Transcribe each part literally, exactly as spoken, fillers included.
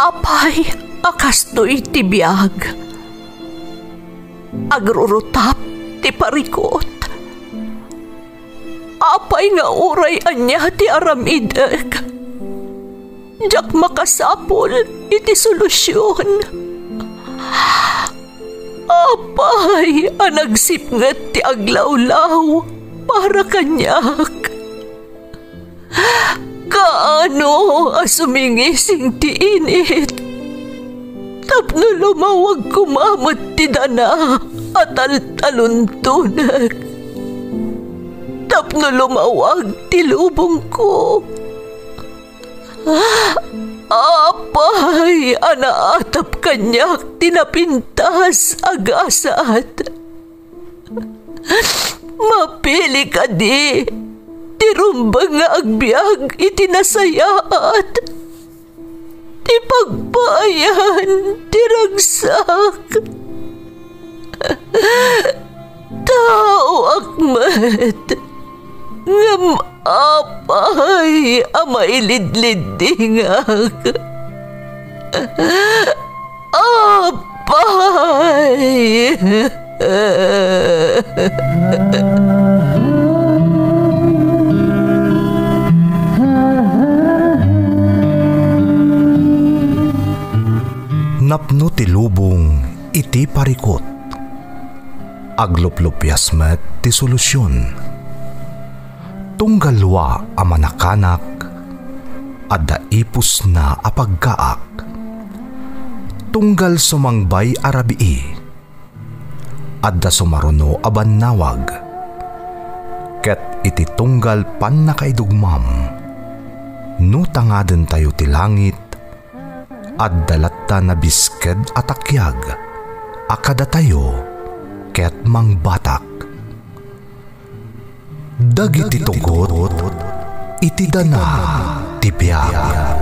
Apay a kastoy ti biag? Agrurutap ti parikut. Apay nga uray ania ti aramidek, diak makasapul iti solusion. Apay a nagsipnget ti aglawlaw para kaniak? Kaano a sumingising ti init tapno lumawag koma met ti dana a taltaluntonek, tapno lumawag ti lubongko? Apay a naatap kaniak ti napintas a gasat? Mapili kadi ti rumbeng nga agbiag iti nasayaat, ti pagpaayan ti ragsak? Taoak met, ngem apay a mailidliddingak? Apay! Napno ti lubong iti parikut. Agluplupias met ti solusion. Tunggal lua a manakanak, adda ipusna a paggaak. Tunggal sumangbay a rabii, adda sumaruno a bannawag. Ket iti tunggal pannakaidugmam, no tangadentayo ti langit, adda latta nabisked a takiag a kadatayo ket mangbatak. Dagiti tugot iti dana ti biag.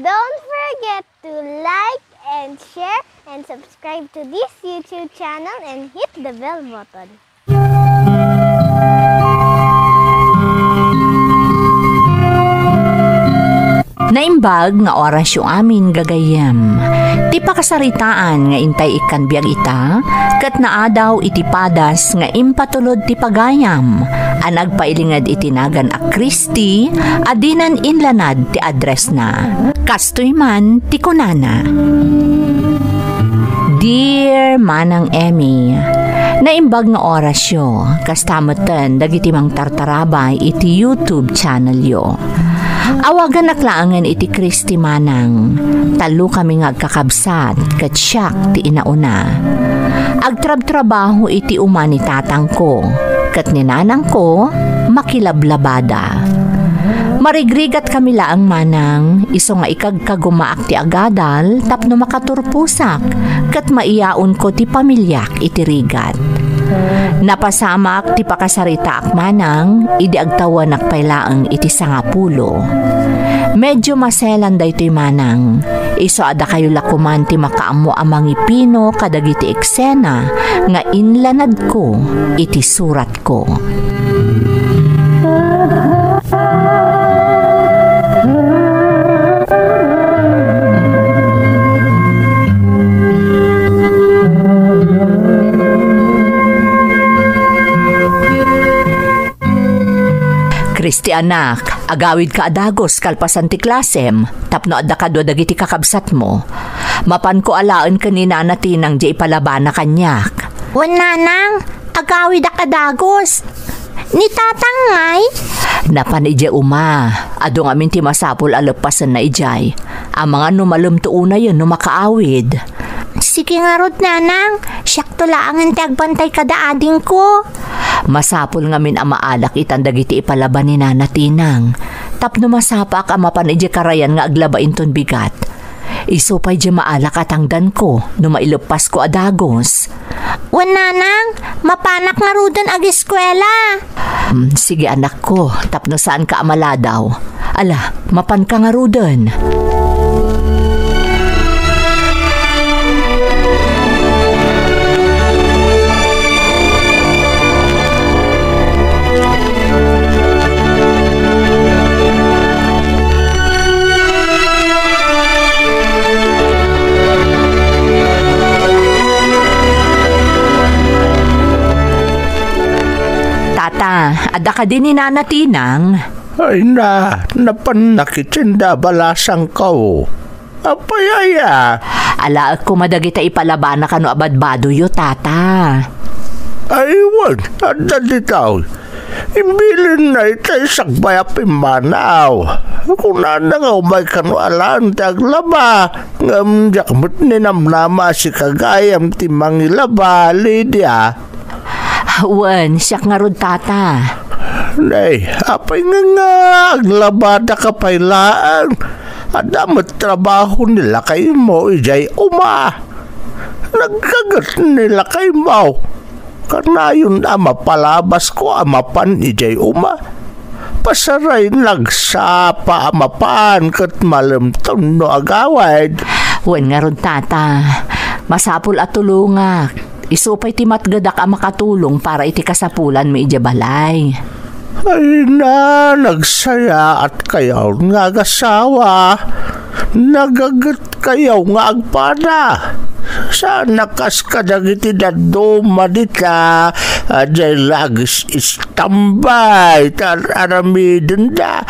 Don't forget to like and share and subscribe to this YouTube channel and hit the bell button. Naimbag nga orasyo amin, gagayyem. Ti pakasaritaan nga intay ikkan biag ita, ket naadaw iti padas nga impatulod ti pagayam a nagpailinged iti nagan a Kristi a dinan inlanad ti addressna. Kastoy man ti kunana, Dear Manang Emmy, naimbag nga orasyo, kasta metten dagiti mangtartarabay iti YouTube channelyo. Awaganak laengen iti Kristi Manang, tallokami nga agkakabsat, ket siak ti inauna. Agtrabtrabaho iti uma ni tatangko, ket ni nanangko, makilablabada. Marigrigatkami laeng, Manang, isu nga ikagkagumaak ti agadal tapno makaturposak ket maiyaonko ti pamiliak iti rigat. Napasamak ti pakasaritaak, Manang, idi agtawenak pay laeng iti sangapulo. Medyo maselan daytoy, Manang. Isu a dakayo la koman ti makaammo a mangipino kadagiti eksena nga inlanadko iti suratko. Kristi, anak, agawidka a dagus kalpasan ti klasem tapno adda kadua dagiti kakabsatmo. Mapanko alaen ken ni Nana Tinang diay ipalabana kaniak. Wen, Nanang, agawidak a dagus. Ni Tatang ngay? Napan idiay uma. Adu ngamin ti masapul a leppasenna idiay. Amangan no malemto unayen no makaawid. Sige ngarud, Nanang. Siakto laengen ti agbantay kada adingko. Masapul ngamin a maalak itan dagiti ipalaba ni Nana Tinang. Tapno masapaak a mapan idiay karayan nga aglaba inton bigat. Isu pay diay maalak a tangdanko no maileppasko a dagus. Wen, nanang, mapanak ngaruden ageskuela. Hmm, sige, anakko, tapno saanka a maladaw. Ala, mapanka ngaruden. Tata, adda kadi ni Nana Tinang? Ay na, napannak iti inda a balasangko. Apay aya? Alaek koma dagita ipalabana kano a badbadoyo, Tata. Ay, wen, adda ditoy. Imbilinna itay sakbay a pimmanaw. Kunana nga umay kano alaen ti aglaba. Ngem diak met ninamnama a sika gayam ti mangilaba, Lydia. Wen, siak ngarud, Tata. Nay, apay nga, nga aglabadaka pay laeng? Adda met trabaho ni lakaymo idiay uma. Naggaget ni lakaymo. Kanayon a mapalabasko a mapan idiay uma. Pasaray nagsapa a mapan ket malemton no agawid. Wen ngarud, Tata. Masapul a tulongak. Isu pay ti matgedak a makatulong para iti kasapulanmi idiay balay. Ay na, nagsayaat kayo nga agasawa. Nagaget kayo nga agpada. Saan a kas kadagiti dadduma dita, a diay lagis istambay, ta ar-aramidenda.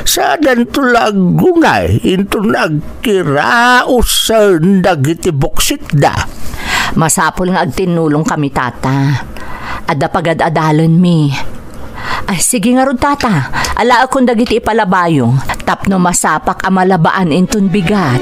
Sadanto la aggunay, inton agkiraosen dagiti buksitda. Masapul nga agtinnulongkami, Tata. Adda pagad-adalenmi. Ay, sige ngarud, Tata. Alaekon dagiti ipalabayo, tapno masapak a malabaan inton bigat.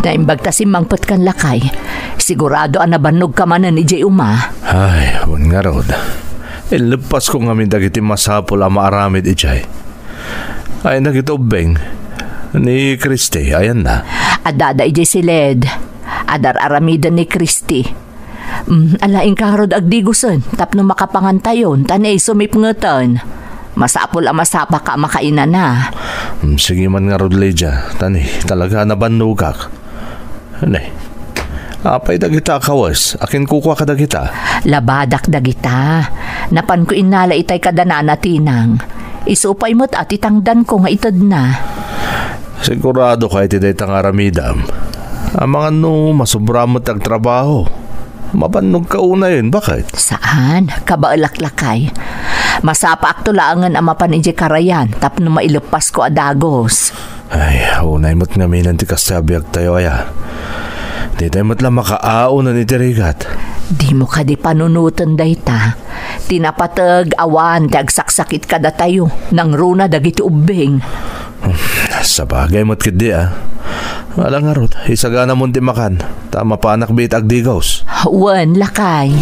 Naimbag ta simmangpetkan, lakay. Sigurado a nabannogka manen idiay uma. Ay, wen ngarud. Illeppasko ngamin dagiti masapul a maaramid idiay. Ay, nagitubbing ni Christy, ayanna. Addada idiay siled. Adar-aramiden ni Christy. Mm, ala, inka ngarud agdigusen tapno makapangantayon, ta ni sumipngeten. Masapul a masapaka a makainana. Mm, sige man ngarud, Lydia, ta ni talaga nabannogak. Ne, apay dagita a kawes? Akin kukua kadagita? Labadak dagita. Napanko innala itay kada Nana Tinang. Isu pay met a ti tangdanko nga itedna. Sigurado ka iti dayta nga aramidam? Amangan no masobra met ti agtrabaho. Mabannogka unayen, baket? Saan, kabaelak, lakay. Masapaakto laengen a mapan idiay karayan tapno maileppasko a dagus. Ay, unay met ngamin ti kasta a biagtayo, aya. Ditay met la makaaonen iti rigat. Dimo kadi panunoten dayta. Ti napateg awan ti agsaksakit kadatayo, nangruna dagiti ubbing. Sabagay met ketdi, a. Ala ngarud, isaganamon ti makan, ta mapanak biit agdigaws. Wen, lakay.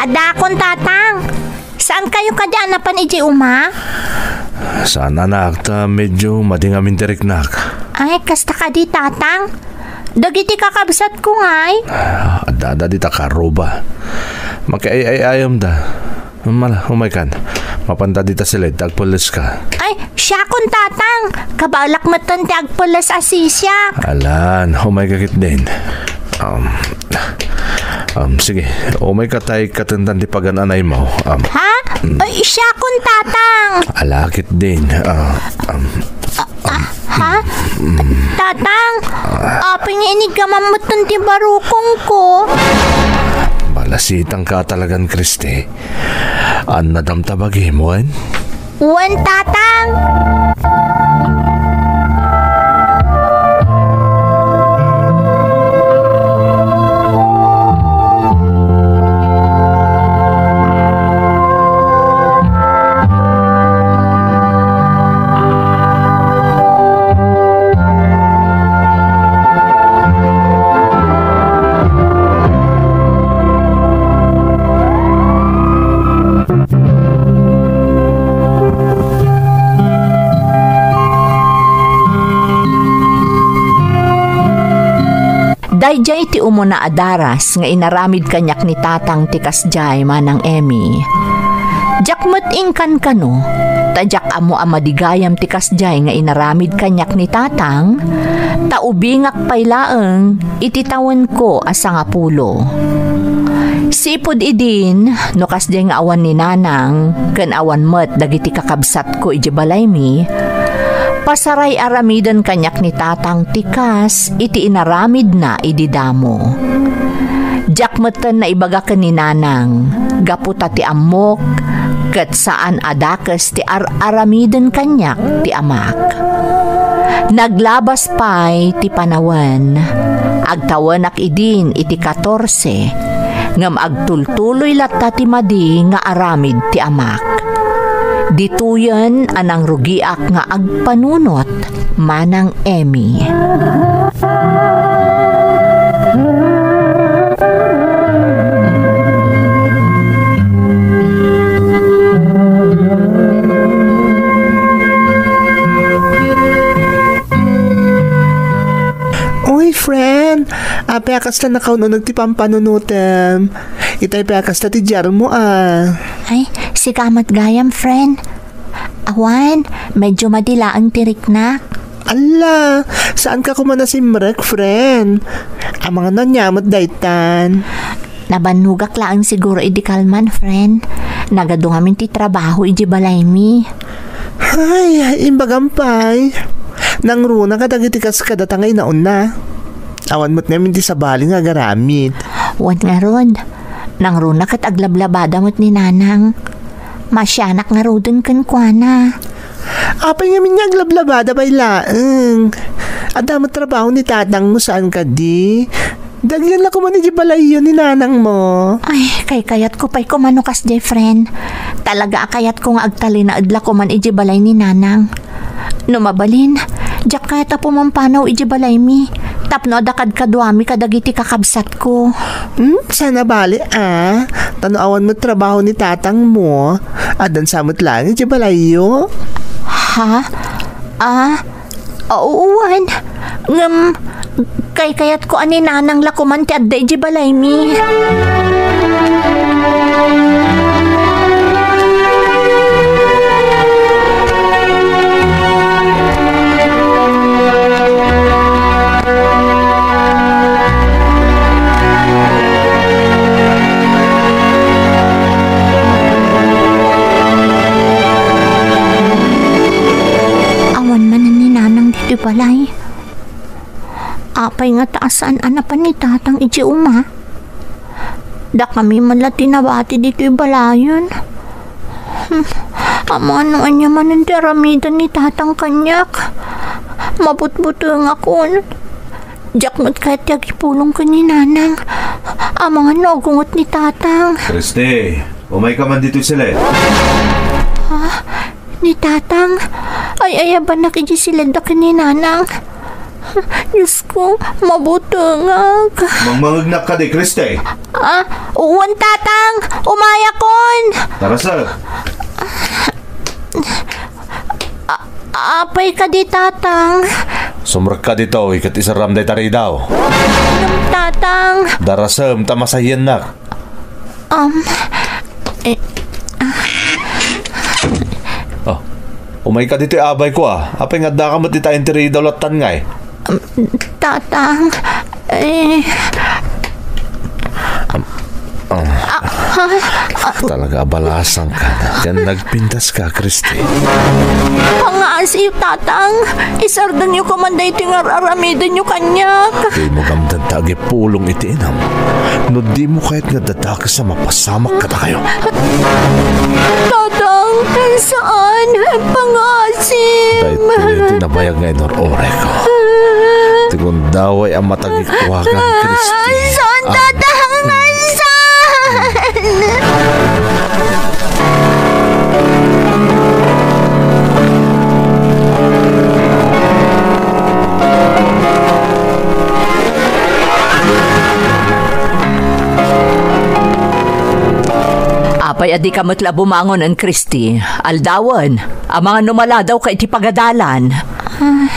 Adakon, Tatang. Saan kayo kadi a napan idiay uma? Saan, anak, ta medyo madi ngamin ti riknak. Ay, kasta kadi, Tatang. Dagiti kakabsatko ngay. Ah, adda, adda dita karuba. Makiay-ay-ayamda. Mala, umaykan. Mapanta dita siled, agpelleska. Ay, siakon, Tatang. Kabaelak metten ti agpelles a sisiak. Alan, umayka ketdin. Um, um, sige, umayka tay katendan ti pagan-anaymo. Um, Ha? mm. Ay, siakon, Tatang. Ala ketdin. Ah, um, um, Ha? Tatang, apay nga iniggaman metten ti barukongko? Balasitangka talagan, Kristi. Annadam ta bagim, wen? Wen, Tatang. Daydiay ti umuna a daras nga inaramid kaniak ni Tatang ti kasdiay, Manang Emmy. Diak met inkankano, ta diak ammo a madi gayam ti kasdiay nga inaramid kaniak ni Tatang, ta ubingak pay laeng iti tawenko a sangapulo. Sipud idin, no kasdiay nga awan ni Nanang ken awan met dagiti kakabsatko idiay balaymi, pasaray-aramiden kaniak ni Tatang ti kas iti inaramidna idi damo. Diak metten naibaga ken ni Nanang, gapu ta ti ammok, ket saan a dakes ti ar-aramiden kaniak ti amak. Naglabas pay ti panawen. Agtawenak idin iti katorse, ngem agtultuloy latta ti madi nga aramid ti amak. Ditoyen a nangrugiak nga agpanunot, Manang Emmy. Uy, friend, apay a kasla nakaun-uneg ti pampanunotem? Itay pay a kasla ti diarmo, a. Ay, sika met gayam, friend. Awan, medyo madi laeng ti riknak. Alla, saanka koma nasimrek, friend? Amangan no ania met daytan. Nabannogak laeng siguro idi kalman, friend. Nagadu ngamin ti trabaho idi balaymi. Ay, imbagam pay. Nangruna kadagiti kas kadata nga inauna. Awan met ngamin ti sabali nga agaramid. Wen ngarud, nangruna ket aglablabada met ni Nanang. Maasianak ngaruden kenkuana. Apay ngamin nga aglablabada pay laeng? Adda met trabaho ni Tatangmo, saan kadi? Dagyan la koman iti balayyo ni Nanangmo. Ay, kaykayatko pay koma no kasdiay, friend. Talaga a kayatko nga agtalinaed la koman iti balay ni Nanang. No mabalin, diak kayat a pumampanaw iti balaymi tapno adda kadkaduami kadagiti kakabsatko. Hmm, saan a bale, a? Ta no awan met trabaho ni Tatangmo, addan sa met laeng iti balayyo. Ha? A? Awan. Ngem, kaykayatko a ni Nanang la koman ti adda iti balaymi. Awan manen ni Nanang ditoy balay. Apay ngata a saan a napan ni Tatang idiay uma? Dakami man la ti nabati ditoy balayen. Hmm, amangan no ania manen ti aramiden ni Tatang kaniak. Mabutbutengakon. Diak met kayat ti agipulong ken ni Nanang. Amangan no agunget ni Tatang. Kristi, umayka man ditoy siled. Ha? Ni Tatang, ay-ayabanak idiay siledda ken ni Nanang. Diosko, mabutengak. Mangmangegnak kadi, Kristi? A, wen, Tatang, umayakon. Tara, sir. A-, apay kadi, Tatang? Sumrekka ditoy ket iserram dayta ridaw. Tatang. Darasem ta masayennak. Um, eh, ah. Oh, umayka ditoy, abayko, a. Apay nga addaka met dita inti ridaw lattan ngay? Um, Tatang, eh. Um, Ah, ah, talaga, abalasangka. Ken nagpintas ka, Christy. Pangaasiyo, Tatang. Isardengyo koma daytoy nga ar-aramidenyo kaniak. Dimo gamden ta agipulong iti inam. No dimo kayat nga dadakes a mapasamak kadakayo. Tatang, saan. Pangaasim. Daytoy ti nabayag nga inur-urayko. Ti gundaway a matagikuagan, Christy. Saan, Tatang? Saan? Apay a dika met la bumangon, Christy? Aldawen, amangan no maladawka iti pagadalan. Ah,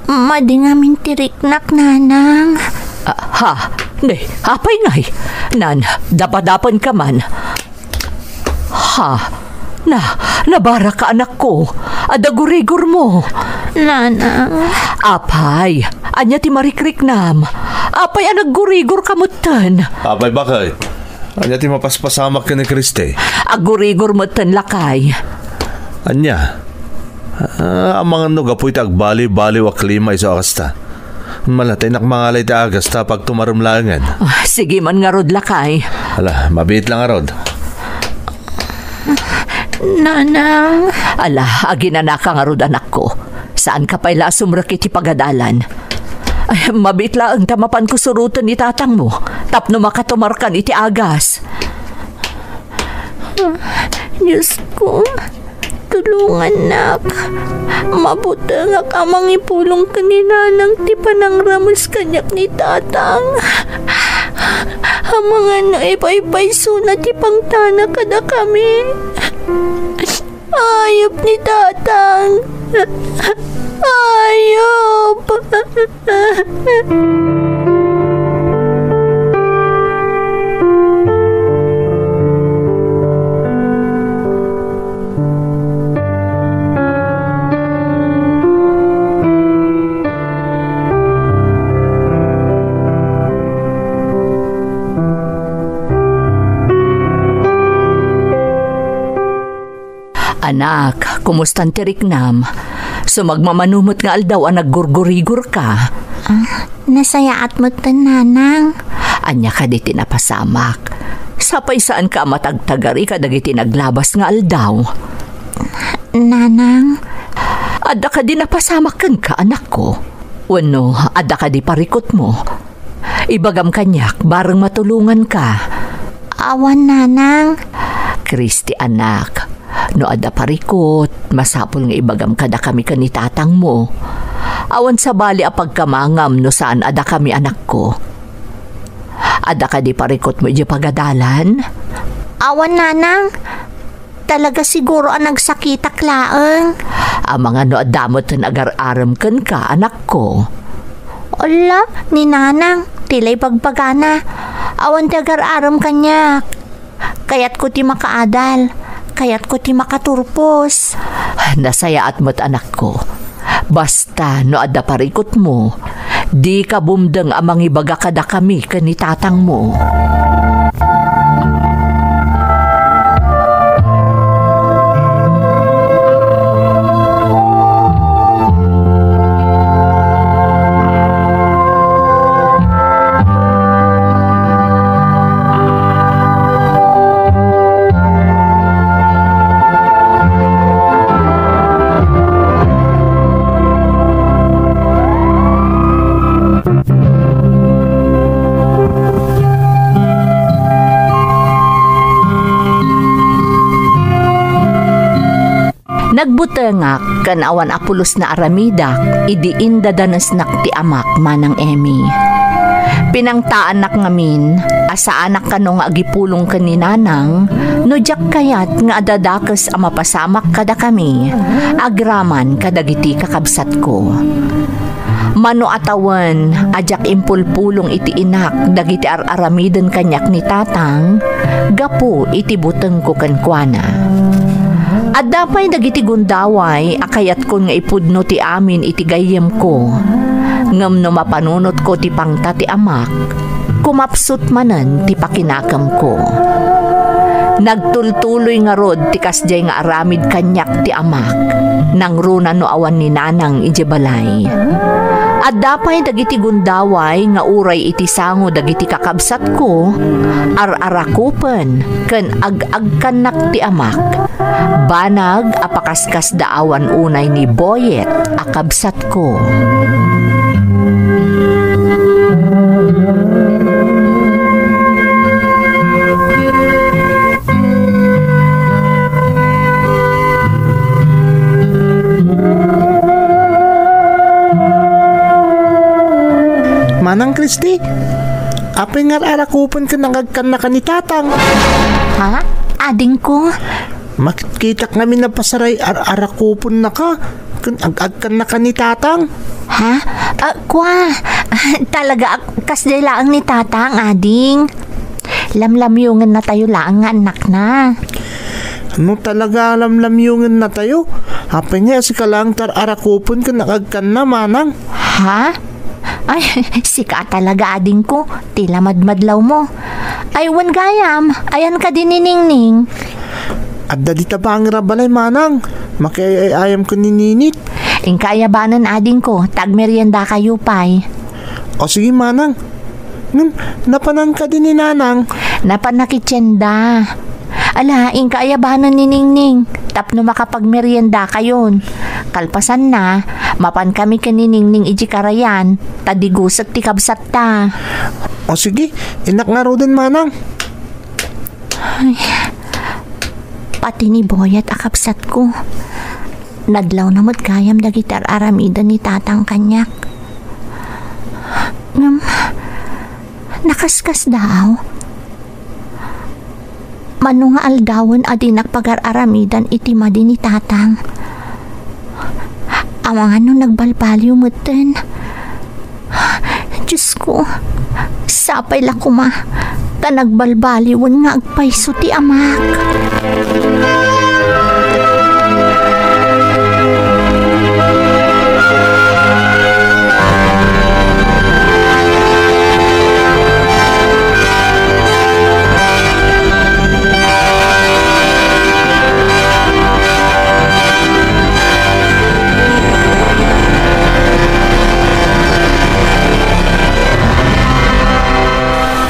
madi ngamin ti riknak, Nanang. Ah, ha? Ne, apay ngay? Nan, dapadapenka man. Ha? Na, nabaraka, anakko. Adda gurigormo. Nanang. Apay, ania ti marikriknam? Apay a naggurigorka metten? Apay, bakay? Ania ti mapaspasamak ken ni Christy? Aggurigor metten, lakay. Ania? Ah, amangan no gapu iti agbaliw-baliw a klima isu a kasta. Malataynak mangala iti agas ta pagtumarem laengen. Ah, sige man ngarud, lakay. Ala, mabiit la ngarud. Nanang. Ala, aginanaka ngarud, anakko. Saanka pay la a sumrek iti pagadalan. Ay, mabiit laeng ta mapanko suroten ni tatangmo tapno makatumarkan iti agas. Diosko, tulongannak. Mabutengak a mangipulong ken ni Nanang ti panangrames kaniak ni Tatang. Amangan no ipaypaysona ti pangtana kadakami. Ayup ni Tatang. Ayup. Anak, kumustan ti riknam? Sumagmamano met nga aldaw a naggurgurigorka. Ah, nasayaat metten, Nanang. Ania kadi ti napasamak? Sapay saanka a matagtagari kadagiti naglabas nga aldaw? Nanang. Adda kadi napasamak kenka, anakko? Wenno adda kadi parikutmo? Ibagam kaniak, bareng matulonganka. Awan, Nanang. Christy, anak, no adda parikut, masapul nga ibagam kadakami ken ni tatangmo. Awan sabali a pagkamangam no saan a dakami, anakko. Adda kadi parikutmo idiay pagadalan? Awan, Nanang. Talaga siguro a nagsakitak laeng. Amangan no adda metten agar-arem kenka, anakko. Ala, ni Nanang, ti la ibagbagana. Awan ti agar-arem kaniak. Kayatko ti makaadal. Kayatko ti makaturpos. Nasayaat met, anakko. Basta no adda parikutmo, dika bumdeng a mangibaga kadakami ken ni tatangmo. Nagbutengak ken awan a pulos nga aramidak idi indadanesnak ti amak, Manang Emmy. Pinangtaannak ngamin a saanak kano nga agipulong ken ni Nanang no diak kayat nga adda dakes a mapasamak kadakami agraman kadagiti kakabsatko. Mano a tawen a diak impulpulong iti inak dagiti ar-aramiden kaniak ni Tatang gapu iti butengko kenkuana. Adda pay dagiti gundaway a kayatkon nga ipudno ti amin iti gayyemko. Ngem no mapanunotko ti pangta ti amak, Kumapsut manen ti pakinakemko. Nagtultuloy ngarud ti kasdiay nga aramid kaniak ti amak, nangruna no awan ni Nanang idiay balay. Adda pay dagiti gundaway nga uray iti sango dagiti kakabsatko, ar-arakupen ken ag-agkannak ti amak. Banag a pakaskasdaawan unay ni Boyet a kabsatko. Manang Christy, apay nga ar-arakupen ken ag-agkannaka ni Tatang? Ha? Adingko? Makitkitak ngamin a pasaray ar-arakupennaka ken ag-agkannaka ni Tatang. Ha? Ah, kua? Talaga a kasdiay laeng ni Tatang, ading. Lamlamyungennatayo laeng nga annakna. No talaga lamlamyungennatayo, apay nga sika laeng ti ar-arakupen ken ag-agkanna, manang? Ha? Ay, sika talaga, adingko, ti lamadmadlawmo. Ay, wen gayam, ayan kadi ni Ningning? Adda dita bangir a balay, manang. Makiay-ayam ken ni Ninit. Inka ayabanen, adingko, ta agmeriendakayo pay. O, sige, manang. Ngem, napanan kadi ni Nanang? Napanna iti tienda. Ala, inka ayabanen ni Ningning tapno makapagmeriendakayon. Kalpasanna, mapankami ken ni Ningning idiay karayan, ta digusek ti kabsatta. O sige, innak ngaruden, manang. Ay, pati ni Boyet a kabsatko. Nadlawna met gayam dagiti ar-aramiden ni Tatang kaniak. Ngem, nakaskasdaaw. Mano nga aldawen a dinak pagar-aramidan iti madi ni Tatang? Amangan no nagbalbaliw metten. Diosko, sapay la koma ta nagbalbaliwen nga agpayso ti amak.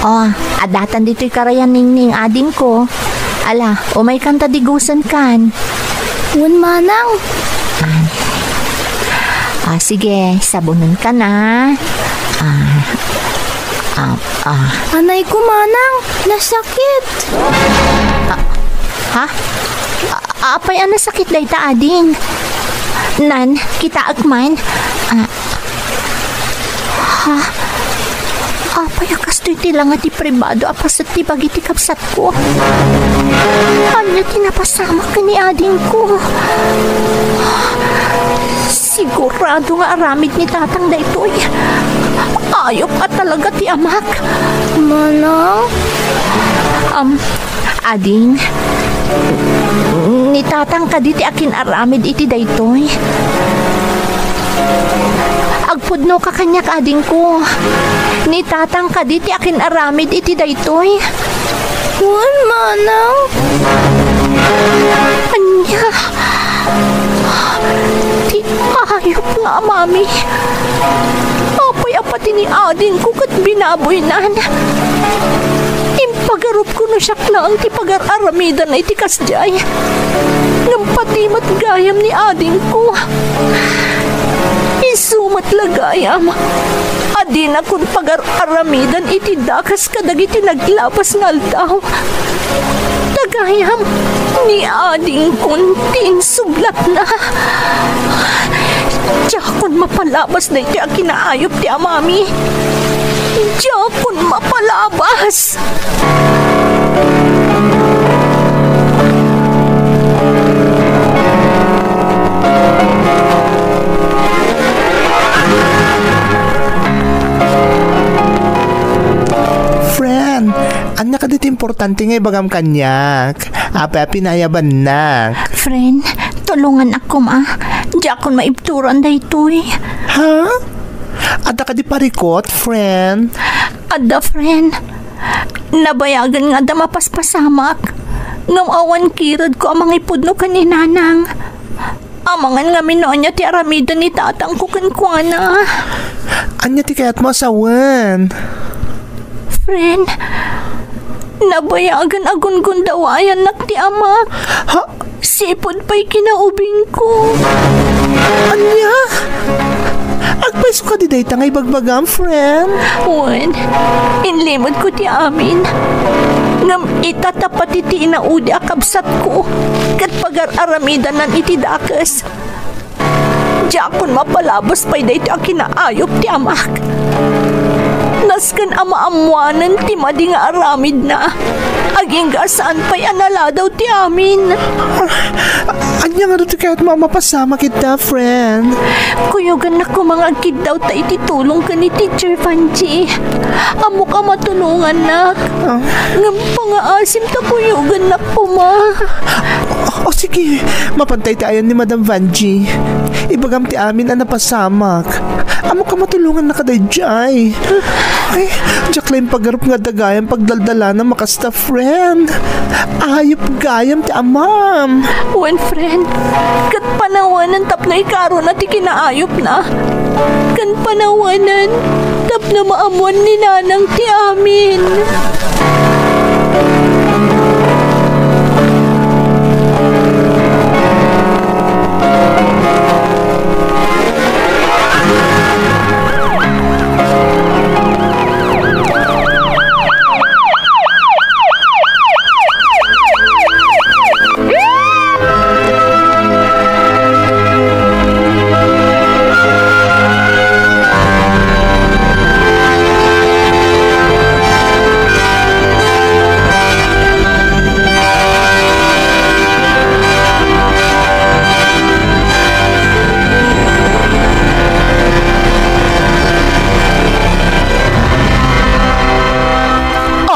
Oh, addatan ditoy karayan, Ningning, adingko. Ala, umaykan ta digusenkan. Wen, manang. Ah, sige, sabunenkan, a. Ah, ah, ah. Anayko, manang, nasakit. Ah, ha? A-, apay a nasakit dayta, ading? Nan, kitaek man. Ah, ha? Apay a kastoy ti langa ti pribado a paset ti bagi ti kabsatko? Ania ti napasamak ken ni adingko? Sigurado nga aramid ni Tatang daytoy. Ayup a talaga ti amak. Manang? Am, Ading, ni Tatang kadi ti akin-aramid iti daytoy? Agpudnoka kaniak, adingko. Ni Tatang kadi ti akin-aramid iti daytoy? Wen, manang. Ania? Ti ayup nga amami. Apay a pati ni adingko ket binaboynan? Impagarupko no siak laeng ti pagar-aramidanna iti kasdiay. Ngem pati met gayam ni adingko. Isu met la gayam a dinakon pagar-aramidan iti dakas kadagiti naglabas nga aldaw. Ta gayam, ni adingkon ti insublatna. Diakon mapalabas daytoy a kinaayup ti amami. Diakon mapalabas. Friend, ania kadi ti importante nga ibagam kaniak? Apay a pinayabannak? Friend, tulonganak koma. Diakon maibturan daytoy. Ha? Adda kadi parikut, friend? Adda, friend. Nabayagen nga adda mapaspasamak. Ngem awan kiredko a mangipudno ken ni Nanang. Amangan ngamin no ania ti aramiden ni tatangko kenkuana. Ania ti kayatmo a sawen? Friend, nabayagen a gungundawayannak ti amak. Ha? Sipud pay kinaubingko. Ania? Agpayso kadi dayta nga ibagbagam, friend? Wen, inlimedko ti amin. Ngem ita ta pati ti inaudi a kabsatko ket pagar-aramidanan iti dakes. Diakon mapalabas pay daytoy a kinaayup ti amak. Nasken a maammoanen ti madi nga aramidna, agingga a saan pay a naladaw ti amin. Ania nga ti kayatmo a mapasamak ita, friend? Kuyogannak koma nga agkiddawta iti tulong ken ni Teacher Vanji. Ammok a matulongannak. Ah. Ngem pangaasim ta kuyogannak koma. O, sige, mapantay ti ayan ni Madam Vanji. Ibagam ti amin a napasamak. Ammok a matulongannak daydiay. Ay, diak la impagarup nga adda gayam pagdaldalanam a kasta, friend. Ayup gayam ti amam. Wen, friend, ket panawanen tapno ikaruna ti kinaayupna. Ken panawanen tapno maammoan ni Nanang ti amin.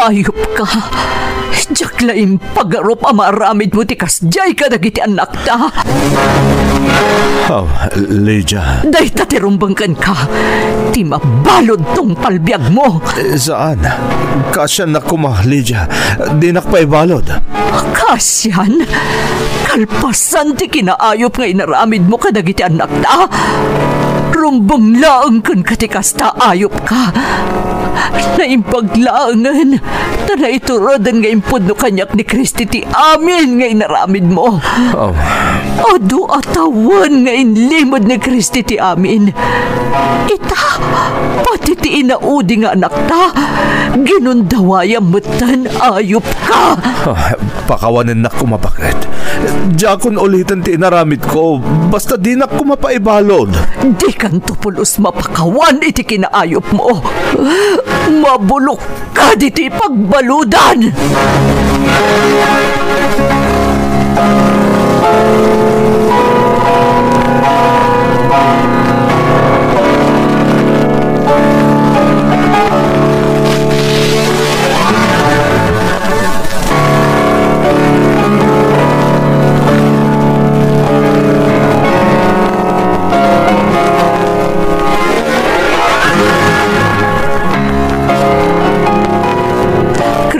Ayup ka. Diak la impagarup a maaramidmo ti kasdiay kadagiti annakta. Oh, Lydia. Dayta ti rumbeng kenka. Ti mabalud tungpal biagmo. Eh, saan. Kaasiannak koma, Lydia. Dinak pay balud. Kaasian? Kalpasan ti kinaayup nga inaramidmo kadagiti annakta. Rumbeng laeng kenka ti kasta, ayup ka. Naimbag laengen, ta naituruden nga impudno kaniak ni Kristi ti amin nga inaramidmo. Oh. Adu a tawen nga inlimed ni Kristi ti amin. Ita, pati ti inaudi nga anakta, ginundawayam metten, ayup ka. Ah, pakawanennak koma, baket. Diakon uliten ti inaramidko, basta dinak koma paibalud. Dikanto pulos mapakawan iti kinaayupmo. Mabulok ka ditoy pagbaludan!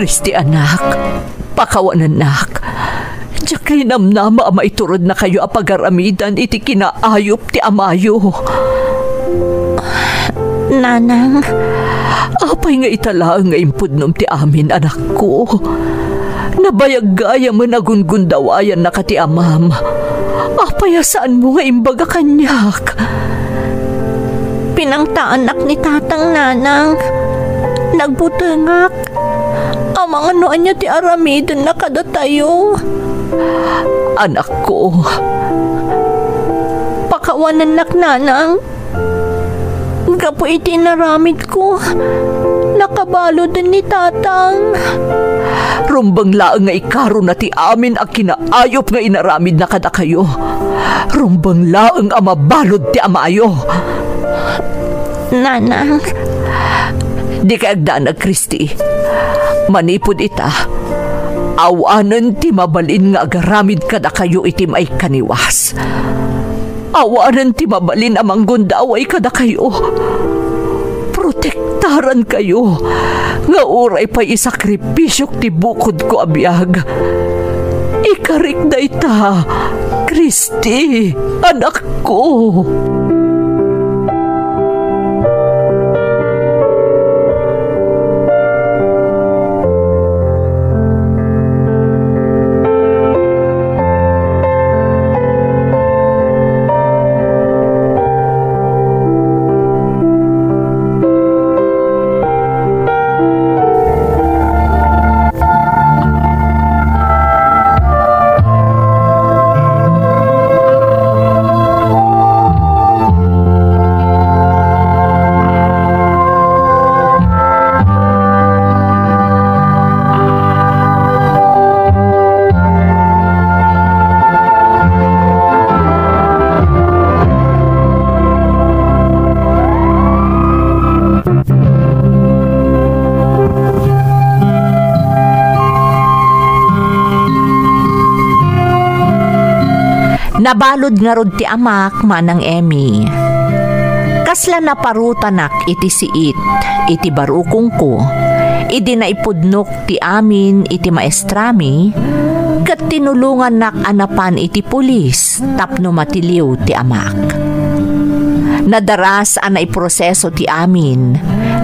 Kristi, anak, pakawanennak. Diak kaynamnama a maiturednakayo a pagaramidan iti kinaayup ti amayo. Nanang. Apay nga ita laeng nga impudnom ti amin, anakko? Nabayag gayamen a gundawayannaka ti amam. Apay a saanmo nga imbaga kaniak? Pinangtaannak ni Tatang, Nanang. Nagbutengak. Amangan no ania ti aramidenna kadatayo. Anakko, pakawanennak, Nanang. Gapu iti inaramidko, nakabaluden ni Tatang. Rumbeng laeng nga ikaruna ti amin a kinaayup nga inaramidna kadakayo. Rumbeng laeng a mabalud ti amayo. Nanang. Dikay agdanag, Kristi. Manipud ita, awanen ti mabalin nga agaramid kadakayo iti maikaniwas. Awanen ti mabalin a manggundaway kadakayo. Protektarankayo nga uray pay isakripisiok ti bukodko a biag. Ikarik dayta, Kristi, anakko. Nabalud ngarud ti amak, Manang Emmy. Kasla naparutanak iti siit iti barukongko idi naipudnok ti amin iti maestrami ket tinulongannak a napan iti pulis tapno matiliw ti amak. Nadaras a naiproseso ti amin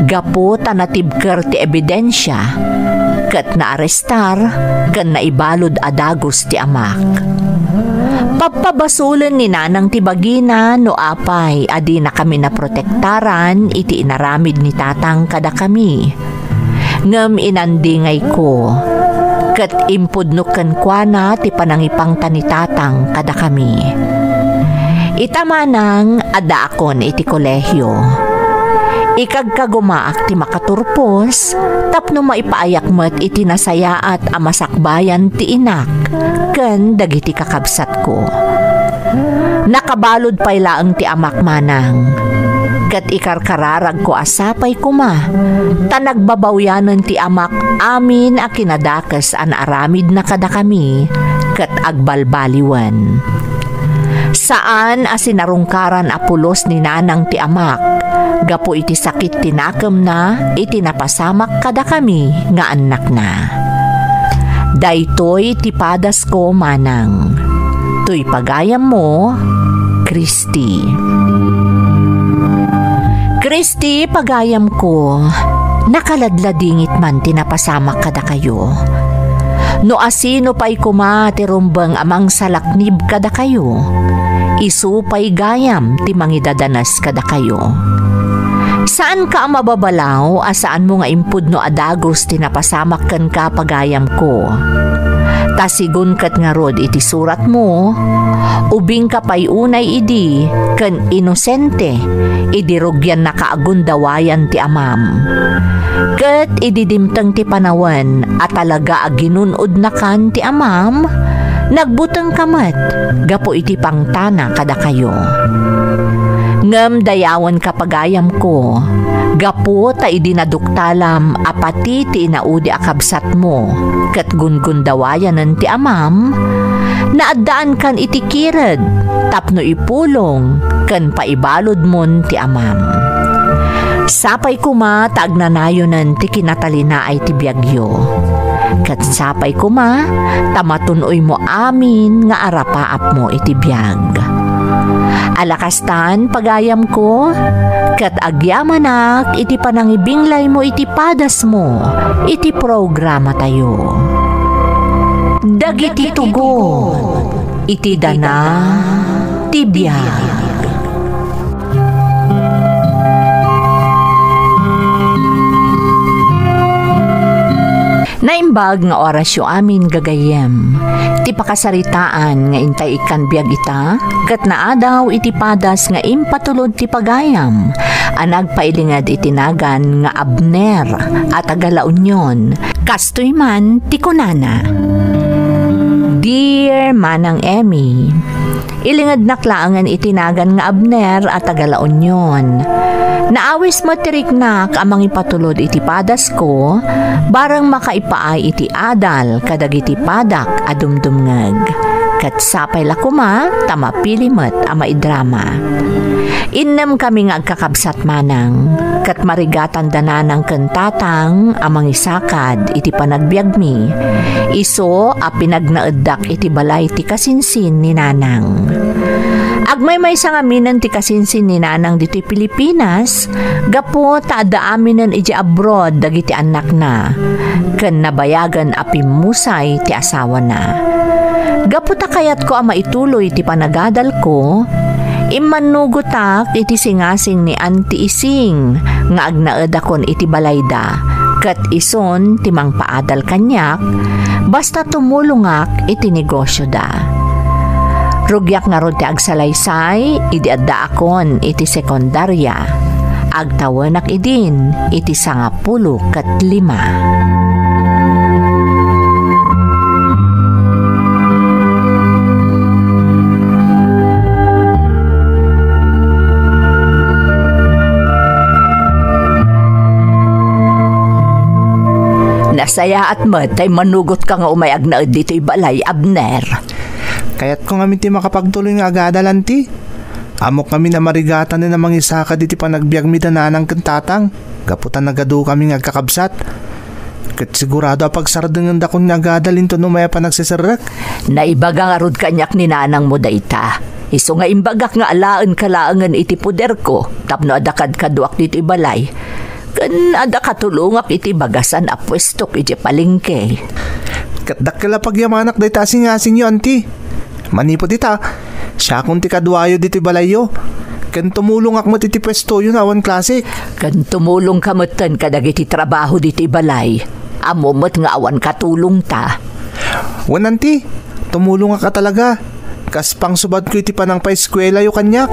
gapu ta natibker ti ebidensia ket naarestar ken naibalud a dagus ti amak. Pabpabasolen ni Nanang ti bagina no apay a dinakami naprotektaran iti inaramid ni Tatang kadakami. Ngem inandingayko, ket impudnok kenkuana ti panangipangta ni Tatang kadakami. Ita manang, addaakon iti kolehio. Ikagkagumaak ti makaturpos tapno maipaayak met iti nasayaat a masakbayan ti inak ken dagiti kakabsatko. Nakabalud pay laeng ti amak manang, ket ikarkararagko a sapay koma ta nagbabawyanen ti amak amin a kinadakes a naaramidna kadakami ket agbalbaliwen. Saan a sinarungkaran a pulos ni Nanang ti amak gapu iti sakit ti nakemna iti napasamak kadakami nga annakna. Daytoy ti padasko, Manang. Toy pagayammo, Kristi. Kristi, pagayamko, nakaladladingit man ti napasamak kadakayo. No asino pay koma ti rumbeng a mangsalaknib kadakayo, isu pay gayam ti mangidadanas kadakayo. Saanka a mababalaw a saanmo nga impudno a dagus ti napasamak kenka, pagayamko. Ta sigun ket ngarud iti suratmo, ubingka pay unay idi ken inosente idi rugiannaka a gundawayan ti amam. Ket idi dimteng ti panawen a talaga a ginun-odnakan ti amam, nagbutengka met gapu iti pangtana kadakayo. Ngem dayawenka, pagayamko, gapu ta idi naduktalam a pati ti inaudi a kabsatmo ket gungundawayanen ti amam, naaddaankan iti kired tapno ipulong ken paibaludmon ti amam. Sapay koma ta agnanayonen ti kinatalinaay ti biagyo. Ket sapay koma ta matun-oymo amin nga arapaapmo iti biag. Ala kastan, pagayamko, ket agyamanak iti panangibinglaymo iti padasmo iti programatayo. Dagiti tugot iti dana ti biag. Naimbag nga orasyo amin, gagayyem. Ti pakasaritaan nga intay ikkan biag ita, ket naadaw iti padas nga impatulod ti pagayam a nagpailinged iti nagan nga Abner a taga La Union. Kastoy man ti kunana, Dear Manang Emmy, ilingednak laengen iti nagan nga Abner a taga La Union. Naawis met ti riknak a mangipatulod iti padasko, bareng makaipaay iti adal kadagiti padak a dumdumngeg. Ket sapay la koma ta mapili met a maidrama. Innem kami nga agkakabsat manang, ket marigatan da nanang ken tatang a mangisakad iti panagbiagmi, isu a pinagnaeddak iti balay ti kasinsin ni nanang. Agmaymaysa ngaminen ti kasinsin ni nanang ditoy Pilipinas gapu ta adda aminen idiay abroad dagiti annakna, ken nabayagen a pimmusay ti asawana. Gapu ta kayatko a maituloy ti panagadalko, immannugotak iti singasing ni Auntie Ising nga agnaedakon iti balayda, ket isun ti mangpaadal kaniak, basta tumulongak iti negosioda. Rugiak ngarud ti agsalaysay idi addaakon iti sekundaria. Agtawenak idin iti sangapulo ket lima. Nasayaat met ta immanugotka nga umay agnaed ditoy balay, Abner. Kayatko ngamin ti makapagtuloy nga agadal, Auntie. Ammok ngamin a marigatanen a mangisakad iti panagbiagmi da nanang ken tatang, gapu ta nagadukami nga agkakabsat. Ket sigurado a pagsarangendakon nga agadal inton umay a panagseserrek. Naibaga ngarud kaniak ni nanangmo dayta. Isu nga imbagak nga alaenka laengen iti poderko tapno adda kadkaduak ditoy balay. Ken adda katulongak iti bagasan a puestok idiay palengke. Ket dakkel a pagyamanak dayta a singasingyo, Auntie. Manipud ita, siakon ti kaduayo ditoy balayyo. Ken tumulongak met iti puestoyo nga awan klasik. Ken tumulongka metten kadagiti trabaho ditoy balay. Ammom met nga awan katulongta. Wen, Auntie, tumulongak a talaga. Kas pangsubadko iti panangpaeskuelayo kaniak.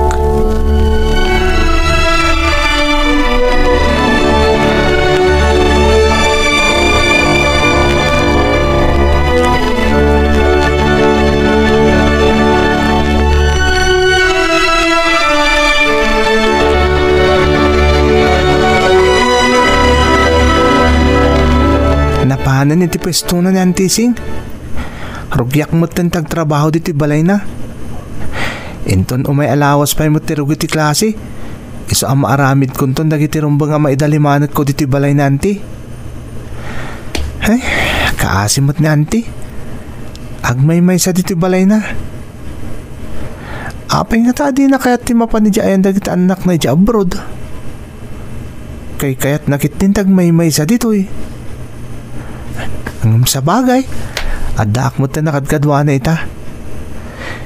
Napanen iti puestona ni Auntie Ising. Rugiak metten ti agtrabaho ditoy balayna. Inton umay a lawas pay met ti rugi ti klase, isu a maaramidkonton dagiti rumbeng a maidalimanekko ditoy balay ni Auntie. Ay, kaasi met ni Auntie. Agmaymaysa ditoy balayna. Apay ngata a dina kayat ti mapan idiay ayan dagiti annakna idiay abroad? Kaykayatna ketdin ti agmaymaysa ditoy. Ngem sabagay, addaak met ti nakadkaduana ita.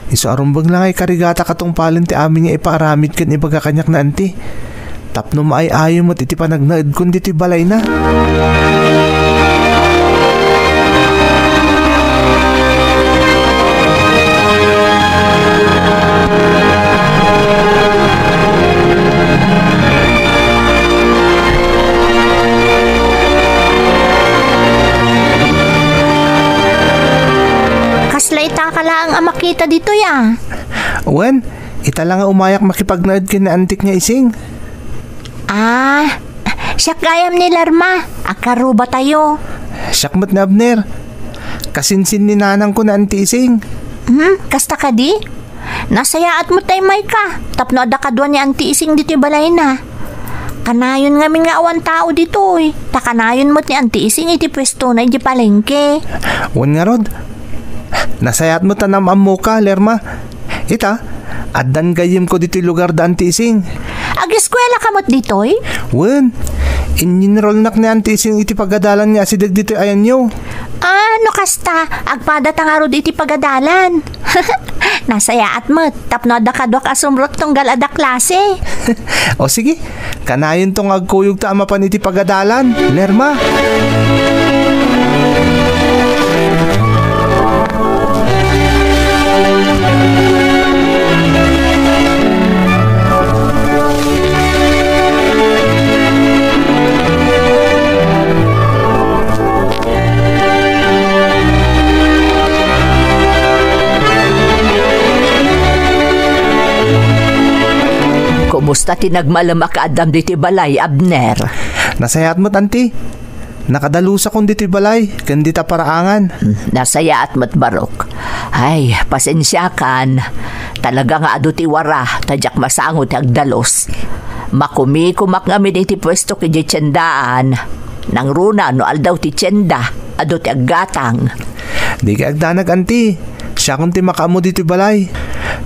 Isu a rumbeng la nga ikarigatak a tungpalen ti amin nga ipaaramid ken ibaga kaniak ni Auntie. Tapno maay-ayo met iti panagnaedkon ditoy balayna. Kasla ita ka laeng a makita ditoy, a? Wen, ita la nga umayak makipagnaed ken ni Antik nga Ising. Ah, siak gayam ni Lerma, agkarubatayo. Siak met ni Abner. Kasinsin ni nanangko ni Anti Ising. Hmm, kasta kadi? Nasayaat met ta immayka, tapno adda kadua ni Anti Ising ditoy balayna. Kanayon ngamin nga awan tao ditoy, ta kanayon met ni Anti Ising iti puestona iti palengke. Wen ngarud, nasayaat met ta naam-ammoka, Lerma. Ita, addan gayyemko ditoy lugar da Anti Ising. Ageskuelaka met ditoy? Wen, inyinrolnak ni Anti Ising iti pagadalan nga asideg ditoy ayanyo. Ah, no kasta, agpadata ngarud iti pagadalan. Nasayaat met, tapno adda kaduak a sumrot tunggal adda klase. O sige, kanayonto nga agkuyogta a mapan iti pagadalan, Lerma. Kumusta ti nagmalem a kaaddam ditoy balay, Abner? Nasayaat met, Anti. Nakadalusakon ditoy balay ken dita paraangan. Hmm, nasayaat met, Barok. Ay, pasensiakan. Talaga nga adu ti wara, ta diak masango ti agdalus. Makumikumak ngamin iti puestok idiay tiendaan. Nangruna no aldaw ti tienda, adu ti aggatang. Dikay agdanag, anti. Siakon ti makaammo ditoy balay.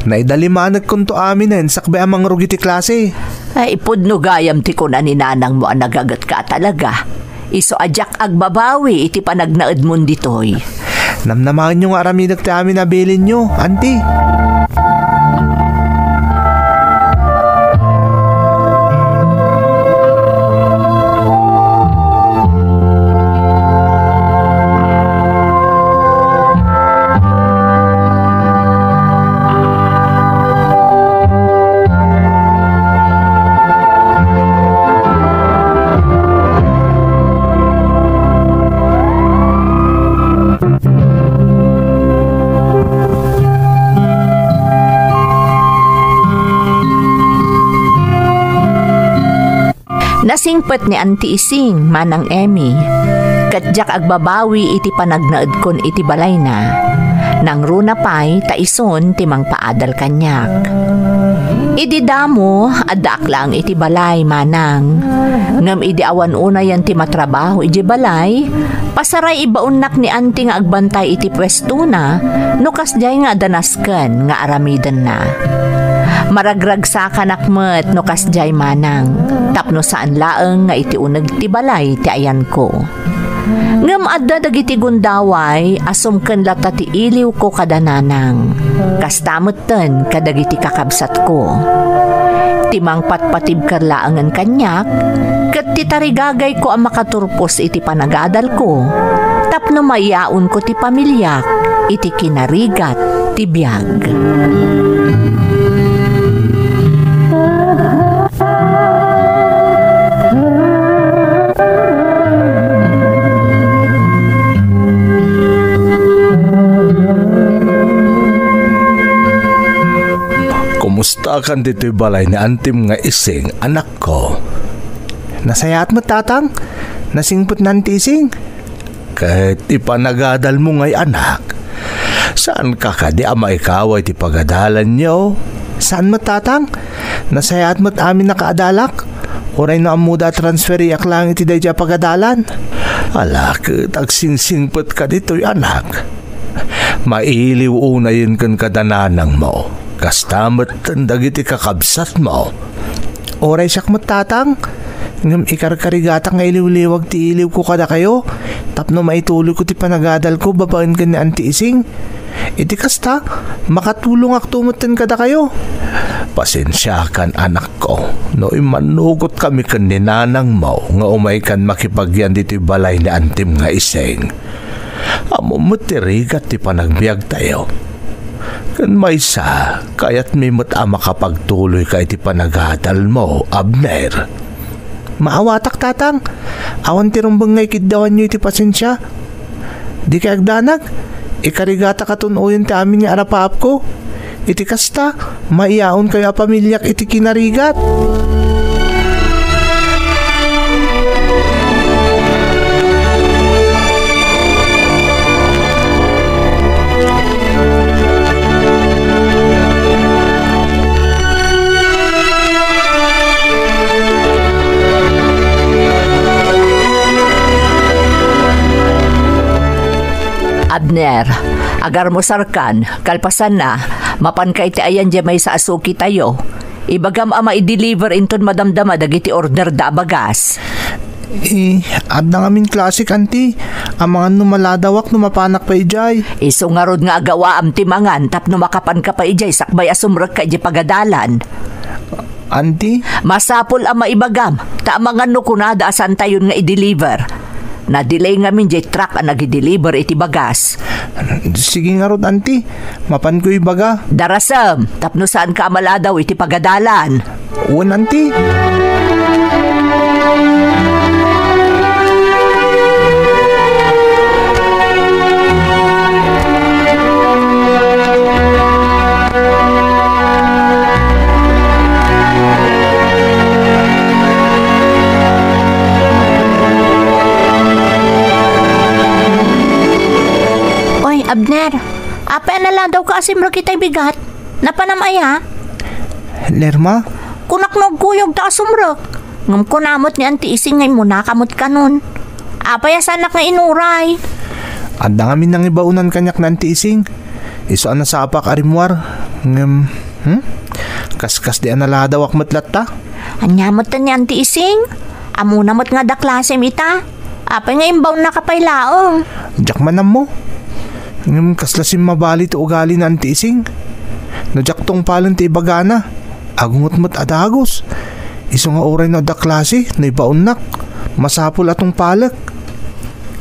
Naidalimanekkonto amin sakbay a mangrugi ti klase. Ay, pudno gayam ti kuna ni nanangmo a nagagetka a talaga. Isu a diak agbabawi iti panagnaedmon ditoy. Namnamaenyo nga aramidek ti amin a bilinyo, anti. Nasingpet ni Auntie Ising, Manang Emmy, ket diak agbabawi iti panagnaedkon iti balayna. Nangruna pay ta isun ti mangpaadal kaniak. Idi damo, addaak laeng iti balay, Manang. Ngem idi awan unayen ti matrabaho idiay balay, pasaray ibaonnak ni Auntie nga agbantay iti puestona no kasdiay nga adda nasken nga aramidenna. Maragragsakanak met no kasdiay, Manang, tapno saan laeng nga iti uneg ti balay ti ayanko. Ngem adda dagiti gundaway a sumken latta ti iliwko kada nanang. Kasta metten kadagiti kakabsatko. Ti mangpatpatibker laengen kaniak, ket ti tarigagayko a makaturpos iti panagadalko, tapno maiyaonko ti pamiliak iti kinarigat ti biag. Kumustakan ditoy balay ni Antim nga Ising, anakko? Nasayaat met, Tatang. Nasingpet ni Anti Ising. Ket ipanagadalmo ngay, anak. Saanka kadi a maikaway ti pagadalanyo? Saan met, Tatang. Nasayaat met amin a kaadalak. Uray no ammoda a transferiak laeng iti daydiay a pagadalan. Ala, ket agsingsingpet ka ditoy, anak. Mailiw unayen ken kada nanangmo. Kasta met ken dagiti kakabsatmo. Uray siak met, Tatang, ngem ikarkarigatak nga iliwliwag ti iliwko kadakayo tapno maituloyko ti panagadalko babaen ken ni Anti Ising. Iti kasta, makatulongakto metten kadakayo. Pasensiakan, anakko, no immannugotkami ken ni nanangmo nga umaykan makipagyan ditoy balay ni Antim nga Ising. Ammom met ti rigat ti panagbiagtayo. Ken maysa, kayatmi met a makapagtuloyka iti panagadalmo, Abner. Maawatak, Tatang. Awan ti rumbeng nga ikiddawanyo iti pasensia. Dikay agdanag, ikarigatak a tun-oyen ti amin nga arapaapko. Iti kasta, maiyaonkayo a pamiliak iti kinarigat. Abner, agarmusarkan, kalpasanna, mapanka iti ayan diay maysa a sukitayo. Ibagam a maideliver inton madamdama dagiti orderda a bagas. Eh, adda ngamin klasik, anti. Amangan no maladawak no mapanak pay idiay. Isu ngarud nga agawaam ti mangan tapno makapanka pay idiay sakbay a sumrekka idiay pagadalan. Anti? Masapul a maibagam, ta amangan no kunada a saantayon nga i-deliver. Na-delay ngamin diay truck a nagi-deliver iti bagas. Sige ngarud, anti. Mapanko ibaga. Darasem, tapno saanka a maladaw iti pagadalan. Wen, anti. Oy, Abner, apay a naladawka a simrek itay bigat? Napanam aya? Lerma, Kunak no agkuyogta a sumrek. Ngem kuna met ni Anti Ising nga immunaka met kanon. Apay a saanak nga inuray? Adda ngamin nangibaonan kaniak ni Anti Ising. Isu a nasapak a rimmuar. Ngem, hmm? Kaskasdi a naladawak met latta. Ania met ni Anti Ising? Ammona met nga adda klasem ita. Apay nga imbaonnaka pay laeng? Diak man ammo. Ngem kasla simmabali ti ugali ni Anti Ising. No diak tungpalen ti ibagana, agungot met a dagus. Isu nga uray no adda klase, no ibaonnak, masapul a tungpalek.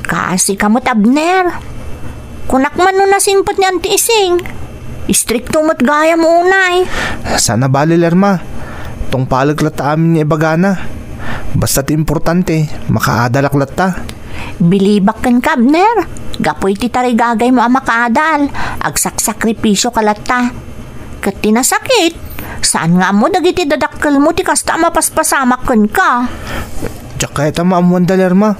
Kaasika met, Abner. Kunak man no nasingpet ni Anti Ising. Istrikto met gayam unay. Saan a bali, Lerma. Tungpalek latta amin nga ibagana. Basta ti importante, makaadalak latta. Bilibak kenka, Abner. Gapu iti tarigagaymo a makaadal, agsaksakripisioka latta. Ket ti nasakit, saan nga ammo dagiti dadakkelmo ti kasta a mapaspasamak kenka. Diak kayat a maammoanda, Lerma.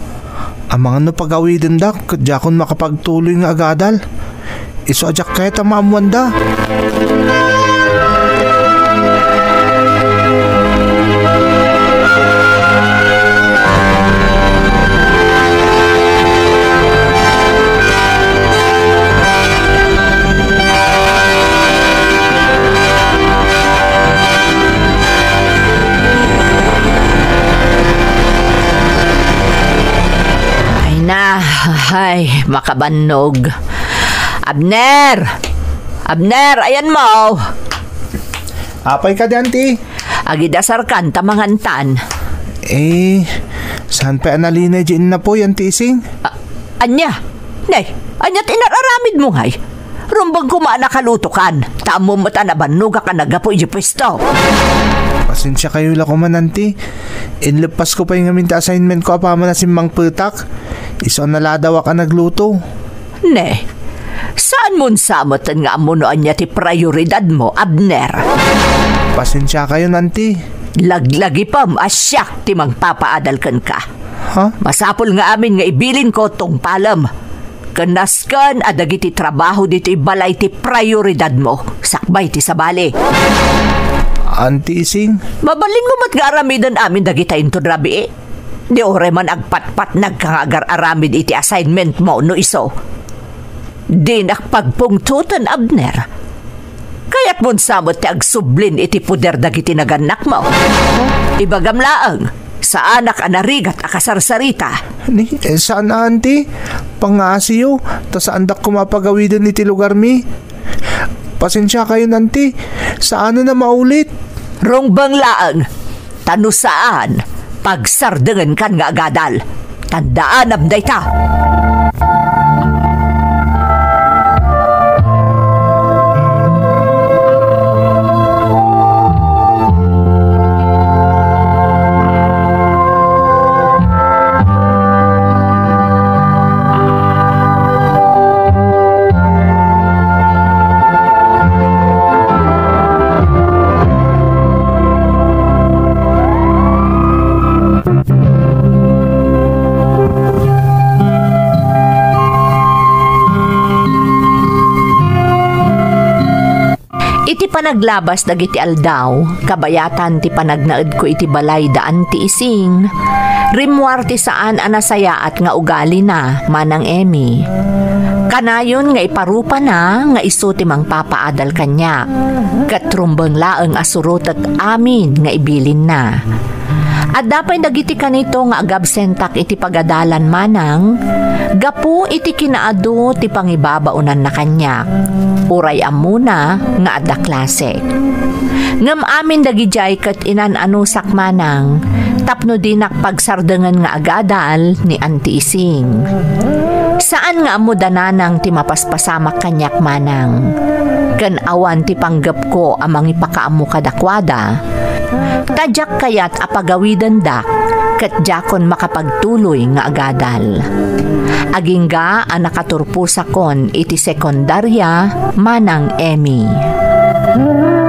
Amangan no pagawidendak ket diakon makapagtuloy nga agadal. Isu a diak kayat a maammoanda. Ay na, ay, makabannog. Abner! Abner, ayanmo! Apay kadi, Anti? Agidasarkan ta mangantan. Eh, saan pay a nalinay diay innapuy, Anti Ising? A-, ania? Nay, ania ti inar-aramidmo ngay? Rumbeng koma a nakalutokan, ta ammom met a nabannogak a naggapu idiay puesto. Pasensiakayo la koma, Anti. Inleppasko pay ngamin ti assignmentko apaman a simmangpetak. Isu a naladawak a nagluto. Ne, saanmon sa metten nga ammo no ania ti prioridadmo, Abner? Pasensiakayon, Anti. Laglagipem a siak ti mangpapaadal kenka. Ha? Masapul nga amin nga ibilinko tungpalem. Ken nasken a dagiti trabaho ditoy balay ti prioridadmo, sakbay ti sabali. Anti Ising? Mabalinmo met nga aramiden amin dagita inton rabii. Di uray man agpatpatnagka nga agar-aramid iti assignmentmo no isu. Dinak pagpungtoten, Abner. Kayatmon sa met ti agsublin iti poder dagiti nagannakmo. Ibagam laeng, saanak a narigat a kasarsarita. Ni, eh, saan a, Anti? Pangaasiyo, ta saandak koma a pagawiden iti lugarmi. Pasensiakayon, Anti. Saanen a maulit. Rungbeng laeng. Ta no saan, pagsardengenkan nga agadal. Tandaanam dayta. Iti panaglabas dagiti aldaw, kabayatan ti panagnaedko iti balay da Anti Ising, rimmuar ti saan a nasayaat nga ugalina, Manang Emmy. Kanayon nga iparupana nga isu ti mangpapaadal kaniak, ket rumbeng laeng a surotek amin nga ibilinna. Adda pay dagiti kanito nga agabsentak iti pagadalan, Manang, gapu iti kinaadu ti pangibabaonanna kaniak. Uray ammona nga adda klasek. Ngem amin dagidiay ket inan-anusak, Manang, tapno dinak pagsardengen nga agadal ni Anti Ising. Saan nga ammo da Nanang ti mapaspasamak kaniak, Manang. Ken awan ti panggepko a mangipakaammo kadakuada. Ta diak kayat a pagawidendak ket diakon makapagtuloy nga agadal. Agingga a nakaturposakon iti sekundaria, Manang Emmy. Mm,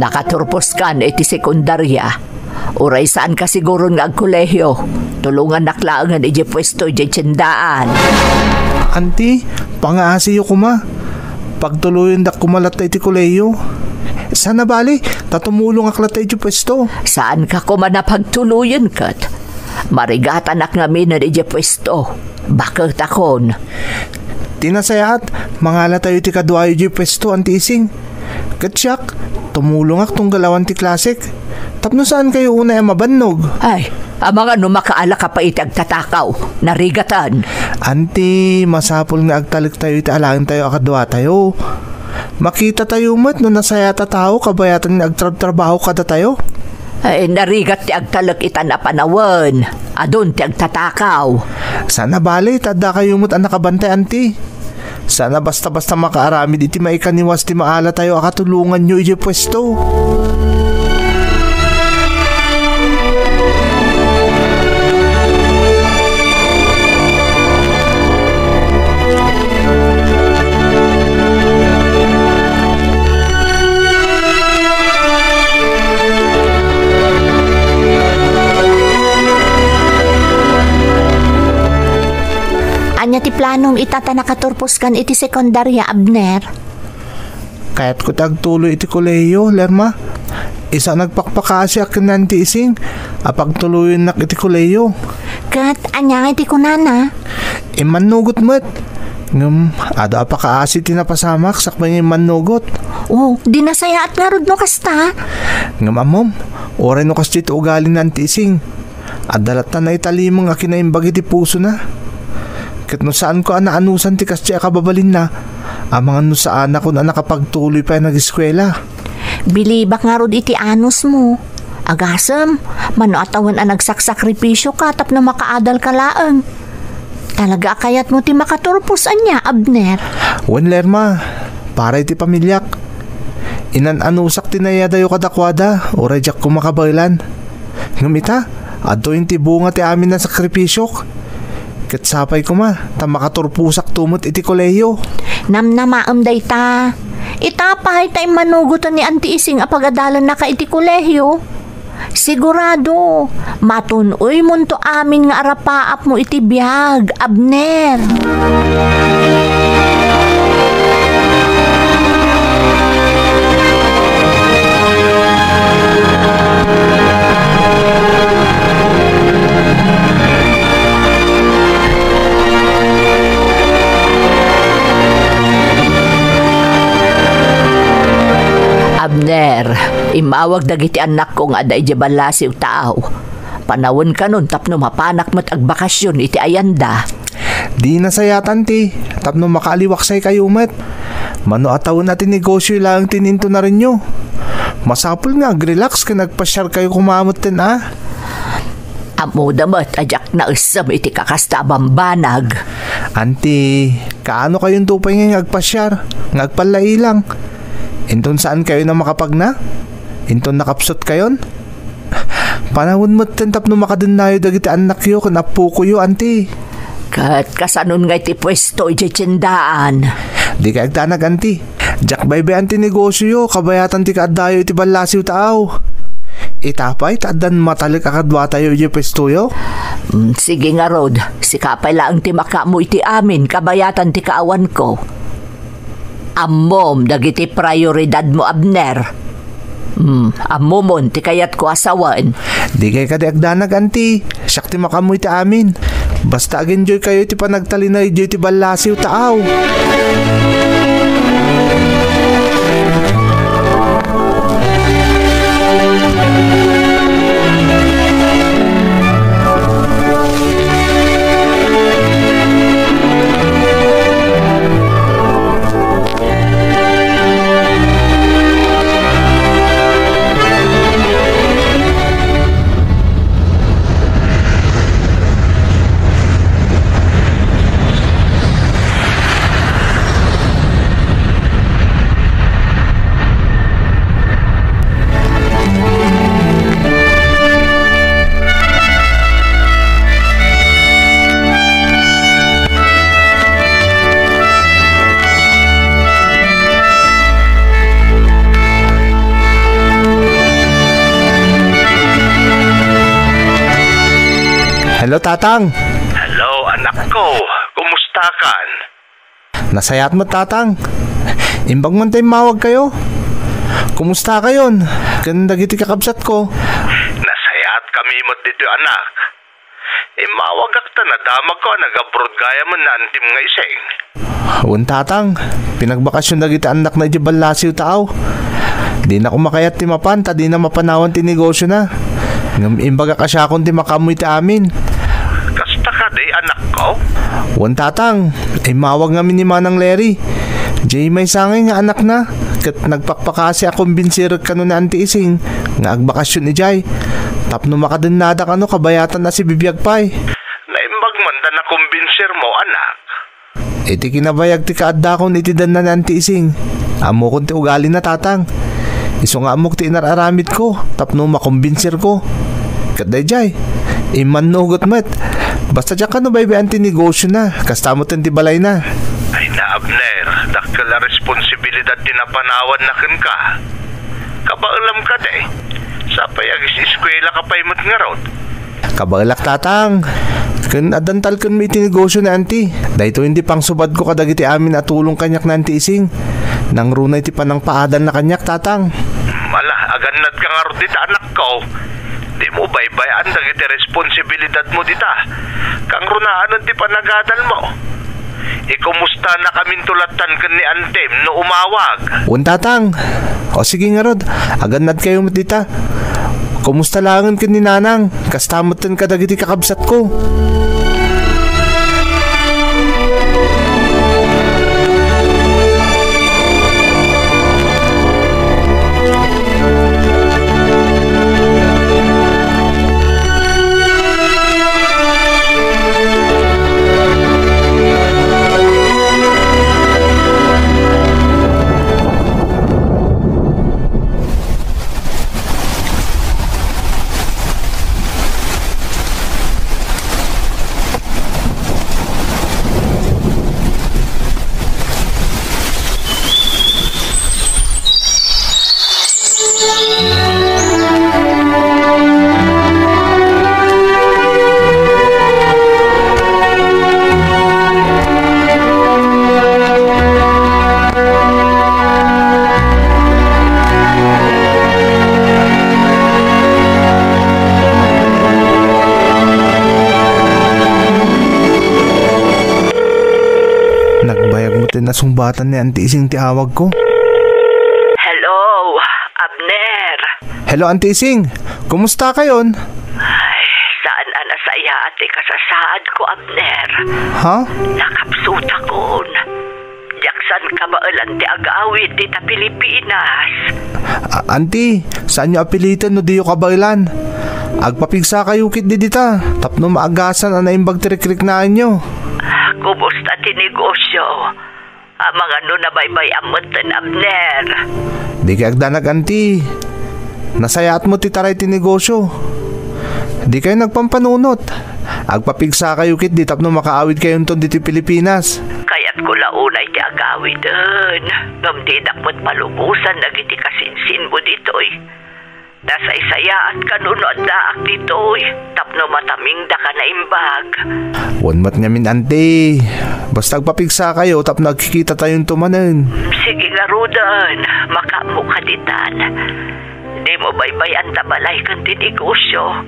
Akaturposkan iti sekundaria. Uray saanka siguron nga agkolehiyo, tulongannak laengen idiay puesto idiay tiendaan. Anti, pangaasiyo koma. Pagtuloyendak koma latta iti kolehiyo. Saan a bali, ta tumulongak latta iti puesto. Saanka koma a pagtuloyen ket. Marigatanak ngamin idiay puesto. Baketakon. Ti nasayaat, mangalatayo iti kaduayo idiay puesto, Anti Ising. Ket siak, tumulongak tunggal awan ti klasek. Tapno saankayo unay a mabannog. Ay, amangan no makaalaka pay iti agtatakaw. Narigatan. Anti, masapul nga agtalektayo iti alaentayo a kaduatayo. Makitatayo met no nasayaat a tao kabayatan nga agtrabtrabaho kadatayo. Ay, narigat ti agtalek itan a panawen. Adun ti agtatakaw. Saan a bali, ta addakayo met a nakabantay, Anti. Saan a basta-basta makaaramid iti maikaniwas ti maalatayo a katulonganyo idiay puesto. Ania ti planom ita ta nakaturposkan iti sekundaria, Abner? Kayatko ti agtuloy iti kolehiyo, Lerma. Isu a nagpakpakaasiak ken ni Anti Ising a pagtuloyennak iti kolehiyo. Ket ania ngay ti kunana? Immannugot met. Ngem, adu a pakaasi ti napasamak sakbay nga immannugot. Oh, di nasayaat ngarud no kasta. Ngem ammom, uray no kasta ti ugali ni Anti Ising. Adda latta naitalimeng a kinaimbag iti pusona. Ket no saanko a naanusan ti kasdiay a kababalinna, amangan no saanakon a nakapagtuloy pay a nageskuela. Bilibak ngarud iti anusmo. Agasem, mano a tawen a nagsaksakripisioka tapno makaadalka laeng. Talaga a kayatmo ti makaturpos ania, Abner? Wen, Lerma, para iti pamiliak. Inan-anusak ti naiyadayo kadakuada, uray diak koma kabaelan. Ngem ita, adtoyen ti bunga ti amin a sakripisiok. Ket sapay koma, ta makaturposakto met iti kolehiyo. Namnamaem dayta. Ita pay ta immanugoten ni Anti Ising a pagadalennaka iti kolehiyo. Sigurado, matun-oymonto amin nga arapaapmo iti biag, Abner. Abner, immawag dagiti annakko nga adda idiay ballasiw taaw. Panawen kanon tapno mapanak met agbakasyon iti ayanda. Di nasayaat, Anti, tapno makaaliwaksaykayo met. Mano a tawen a ti negosio laeng ti inintunarenyo. Masapul nga agrelax ken agpasiarkayo koma metten a. Ammoda met a diak naessem iti kakasta a bambanag. Anti, kaano kayonto pay nga agpasiar, nga agpallailang? Inton saankayon a makapagna? Inton nakapsutkayon? Panawen metten tapno makadennayo dagiti annakyo ken appokoyo, Anti. Ket kasanon ngay ti puesto idiay tiendaan? Dikay agdanag, Anti. Diak baybay-an ti negosioyo, kabayatan ti kaaddayo iti ballasiw taaw. Ita pay ta addan matalek a kaduatayo idiay puestoyo. Mm, sige ngarud, sika pay laeng ti makaammo iti amin kabayatan ti kaawanko. Ammom dagiti prioridadmo, Abner. Hmm, ammomon ti kayatko a sawen. Dikay kadi agdanag, Anti. Siak ti makaammo iti amin. Basta ag-enjoykayo iti panagtalinaedyo iti ballasiw taaw. Tatang. Hello, anakko. Kumusta kan? Nasayaat met, Tatang. Imbag man ta immawagkayo. Kumusta kayon? Ken dagiti kakabsatko? Nasayaat kami met ditoy, anak. Immawagak ta nadamagko a nag-abroad gayam ni antim nga Ising. Wen, Tatang, pinagbakasyon dagiti annakna idiay ballasiw ta aw. Dinako makayat ti mapan ta dina mapanawan ti negosiona. Ngem imbagak a siakon ti makaammo iti amin. Kasta kadi, anakko? Wen, Tatang, immawag ngamin ni Manang Larry. Diay maysa ngay nga anakna, ket nagpakpakasi a kumbinsirek kano ni Anti Ising nga agbakasyon idiay tapno makadennada kano kabayatan a sibibiag pay. Naimbag man ta nakumbinsirmo, anak. Iti kinabayag ti kaaddakon iti denna ni Anti Ising, ammokon ti ugalina, Tatang. Isu nga ammok ti inar-aramidko tapno makumbinsirko. Ket daydiay, immannugot met. Basta diak kano baybay-an ti negosiona, kasta met ti balayna. Ay na, Abner, dakkel a responsibilidad ti napanawanna kenka. Kabaelam kadi. Sapay agis-eskuelaka pay met ngarud. Kabaelak, Tatang. Ken addan talkenmi iti negosio ni Anti. Daytoy indi pangsubadko kadagiti amin a tulong kaniak ni Anti Ising. Nangruna iti panangpaadalna kaniak, Tatang. Ala, agannadka ngarud dita, anakko. Dimo baybay-an dagiti responsibilidadmo dita. Kangrunaan ti panagadalmo. Ikumustan nakaminto lattan ken ni Antim no umawag. Wen, Tatang. O sige ngarud, agannadkayo met dita. Kumusta laengen ken ni Nanang? Kasta metten kadagiti kakabsatko. Nagbayag met ti nasungbatan ni Anti Ising ti awagko. Hello, Abner. Hello, Anti Ising. Kumusta kayon? Ay, saan a nasayaat ti kasasaadko, Abner. Ha? Nakapsutakon. Diak san kabaelan ti agawid dita Pilipinas. A-, Anti, saanyo a piliten no diyo kabaelan. Agpapigsa kayo ketdi dita, tapno maagasan a naimbag ti rikriknaanyo. Kumusta ti negosyo? Amangan no nabaybay-am metten, Abner. Dikay agdanag, Anti. Nasayaat met ti taray ti negosyo. Dikay nagpampanunot. Agpapigsa kayo ketdi tapno makaawid kayonton ditoy Pilipinas. Kayatko la unay ti agawiden, ngem dinak met palubosan dagiti kasinsinmo ditoy. Nasaysayaat kano no addaak ditoy tapno matamingdaka naimbag. Wen met ngamin, Anti. Basta agpapigsa kayo tapno agkikitatayon to manen. Sige ngaruden, makaammoka ditan. Dimo baybay-an ta balay ken ti negosyo.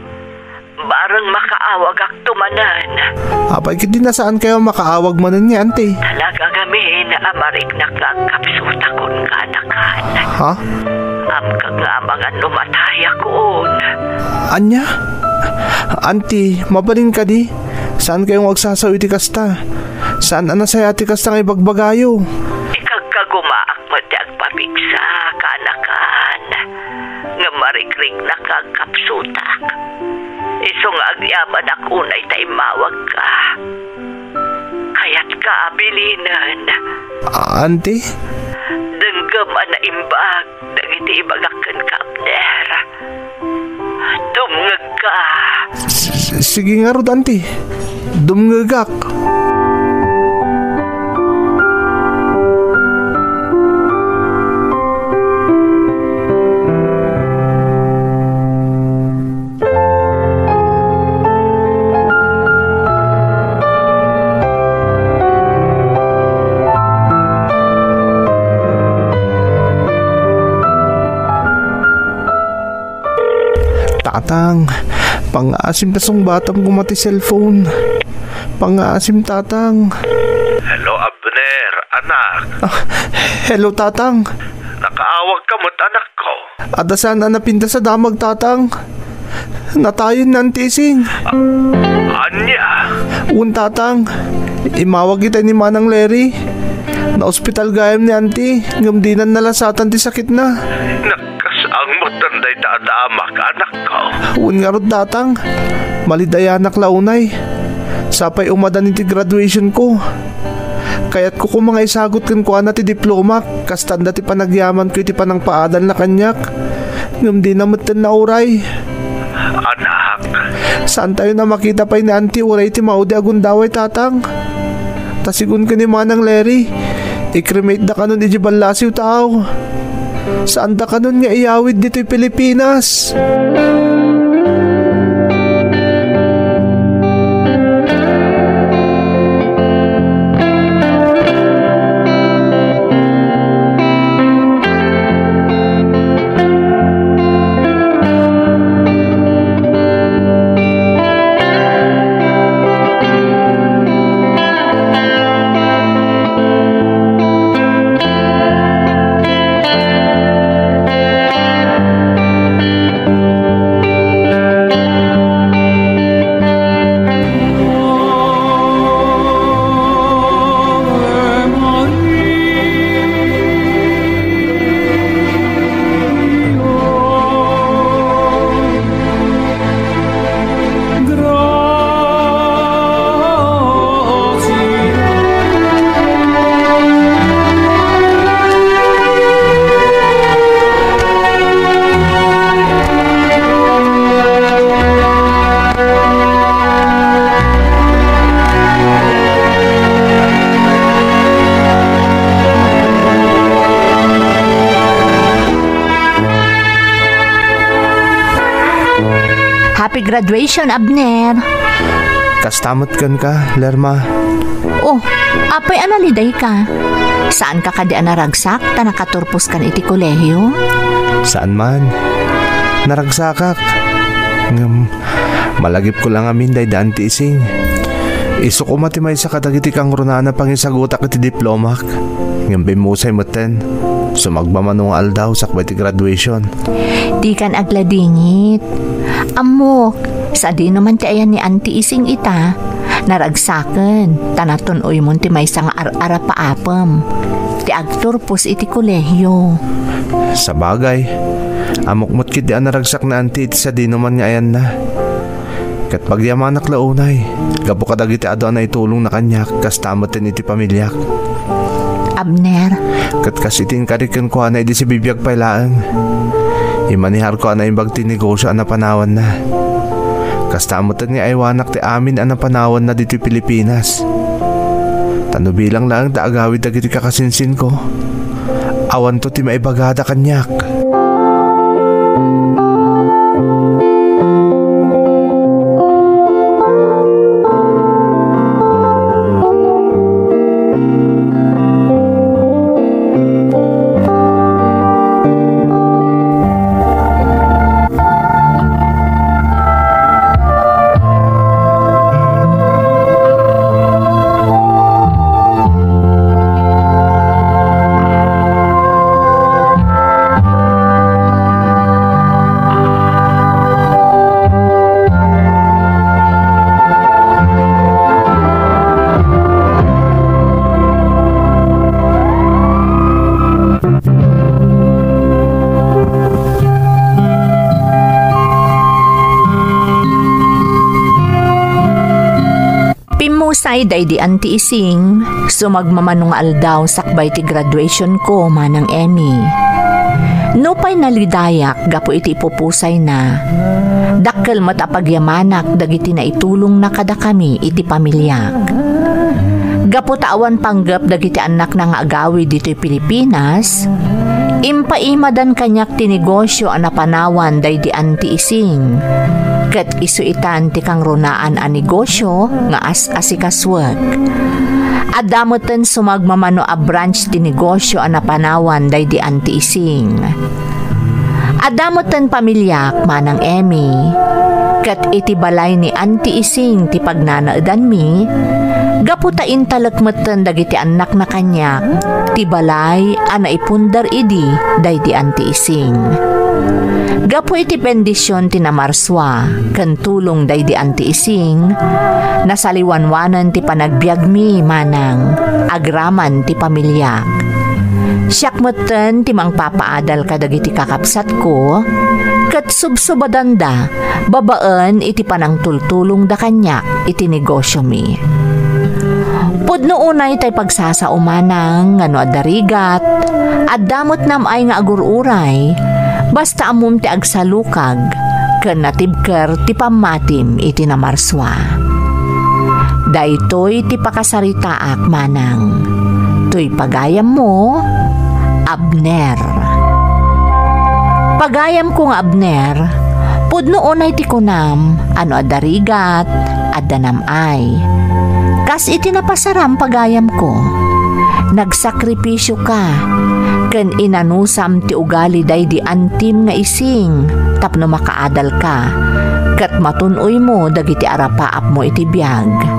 Bareng makaawagak to manen. Apay, ket di na saan kayo makaawag manen nga, Anti? Talaga ngamin a mariknak nga agkapsutakon kanakan. Ha? Ammok nga amangan no matayakon. Ania? Anti, mabalin kadi? Saan kayo nga agsasaw iti kasta? Saan a nasayaat ti kasta nga ibagbagayo? Ikagkagumaak met ti agpapigsa kanakan. Ngem marikriknak nga agkapsutak. Isu nga agyabanak unay ta immawagka. Kayatka a bilinen. Anti? Denggem a naimbag dagiti ibagak kenka, Abner. Dumngegka. S-, s-, sige ngarud, Anti. Dumngegak. Tatang, pangaasim ta sungbatam koma ti cellphone. Pangaasim, Tatang. Hello, Abner, anak. Ah, hello, Tatang. Nakaawagka met, anakko. Adda saan a napintas a damag, Tatang. Natayen ni Auntie Ising. Ania? Wen, Tatang. Immawag itay ni Manang Larry. Naospital gayam ni Auntie, ngem dinan nalasatan ti sakitna. Nagkasangmatan dayta a damag, anakko. Wen ngarud, Tatang. Malidayanak la unay. Sapay umadan iti graduation ko. Kayatko koma nga isagut kenkuana ti diplomak, kasta dayta ti panagyamanko iti panangpaadalna kaniak. Ngem dina metten nauray. Anak. Saantayon a makita pay ni Auntie uray iti maudi a gundaway, Tatang. Ta sigun ken ni Manang Larry, i-cremate da kanon idiay ballasiw, tao. Saanda kanon nga iyawid ditoy Pilipinas. Happy graduation, Abner! Kasta met kenka, Lerma. Oh, apay a nalidayka? Saanka kadi a naragsak ta nakaturposkan iti kolehiyo? Saan man. Naragsakak. Ngem, malagipko la ngamin daydi Auntie Ising. Isu koma ti maysa kadagiti kangrunaan a pangisagutak iti diplomak. Ngem bimmusay metten. Sumagmamano nga aldaw sakbay ti graduation. Dikan agladingit. Ammok, sadino man ti ayan ni Auntie Ising ita, naragsaken, ta natun-oymon ti maysa nga ar-arapaapem, ti agturpos iti kolehiyo. Sabagay, ammok met ketdi a naragsak ni Auntie iti sadino man nga ayanna. Ket pagyamanak la unay, gapu kadagiti adu a naitulongna kaniak, kasta met iti pamiliak. Abner. Ket kas iti inkari kenkuana idi sibibiag pay laeng, imaniharko a naimbag ti negosio a napanawanna. Kasta met nga aywanak ti amin a napanawanna ditoy Pilipinas. Ta no bilang laeng ta agawid dagiti kakasinsinko, awanto ti maibagada kaniak. Pimmusay daydi Auntie Ising, sumagmamano nga aldaw sakbay ti graduation ko, Manang Emmy. Nupay nalidayak gapu iti ipupusayna, dakkel met a pagyamanak dagiti naitulongna kadakami iti pamiliak. Gapu ta awan panggep dagiti annakna nga agawid ditoy Pilipinas, impaimadan kaniak ti negosio a napanawan daydi Auntie Ising. Ket isu itan ti kangrunaan a negosio nga as-asikasuek. Adda metten sumagmamano a branch ti negosio a napanawan daydi Auntie Ising. Adda metten pamiliak, Manang Emmy, ket iti balay ni Auntie Ising ti pagnanaedanmi, gapu ta intalek metten dagiti annakna kaniak ti balay a naiponder idi daydi Auntie Ising. Gapu iti bendision ti namarsua ken tulong daydi Auntie Ising, nasaliwanwanen ti panagbiagmi, Manang, agraman ti pamiliak. Siak metten ti mangpapaadal kadagiti kakabsatko, ket subsubadanda babaen iti panangtultulongda kaniak iti negosiomi. Pudno unay tay pagsasao, Manang, nga no adda rigat, adda met nam-ay nga agur-uray, basta ammom ti agsalukag ken natibker ti pammatim iti namarsua. Daytoy ti pakasaritaak, Manang. Toy pagayammo, Abner. Pagayamko nga Abner, pudno unay ti kunam a no adda rigat, adda nam-ay. Kas iti napasaram, pagayamko, nagsakripisioka ken inanusam ti ugali daydi antim nga Ising tapno makaadalka ket matun-oymo dagiti arapaapmo iti biag.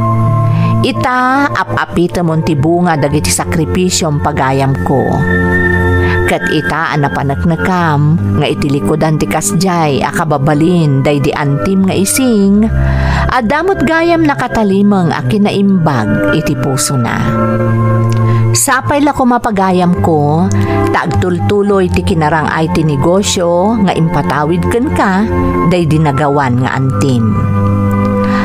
Ita, ap-apitemon ti bunga dagiti sakripisiom, pagayamko. Ket ita a napaneknekam nga iti likudan ti kasdiay a kababalin daydi antim nga Ising, adda met gayam nakatalimeng a kinaimbag iti pusona. Sapay la koma, pagayamko, ta agtultuloy ti kinarang-ay ti negosio nga impatawid kenka daydi nagawan nga antim.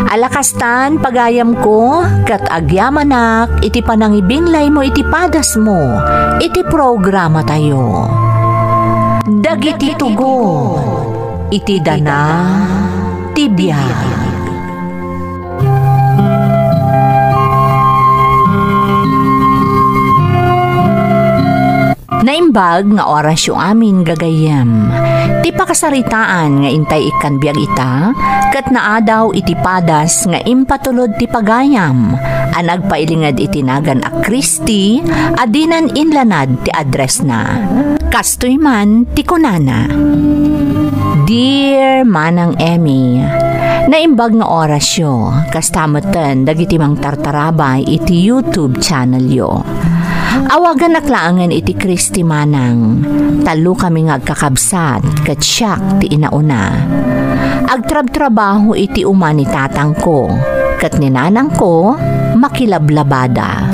Ala kastan, pagayamko, ket agyamanak iti panangibinglaymo iti padasmo iti programatayo. Dagiti tugon iti dana ti biag. Naimbag nga orasyo amin, gagayyem. Ti pakasaritaan nga intay ikkan biag ita, ket naadaw iti padas nga impatulod ti pagayam a nagpailinged iti nagan a Christy a dinan inlanad ti addressna. Kastoy man ti kunana, Dear Manang Emmy, naimbag nga orasyo, kasta metten dagiti mangtartarabay iti YouTube channelyo. Awaganak laengen iti Christy, Manang. Tallokami nga agkakabsat, ket siak ti inauna. Agtrabtrabaho iti uma ni tatangko, ket ni nanangko, makilablabada.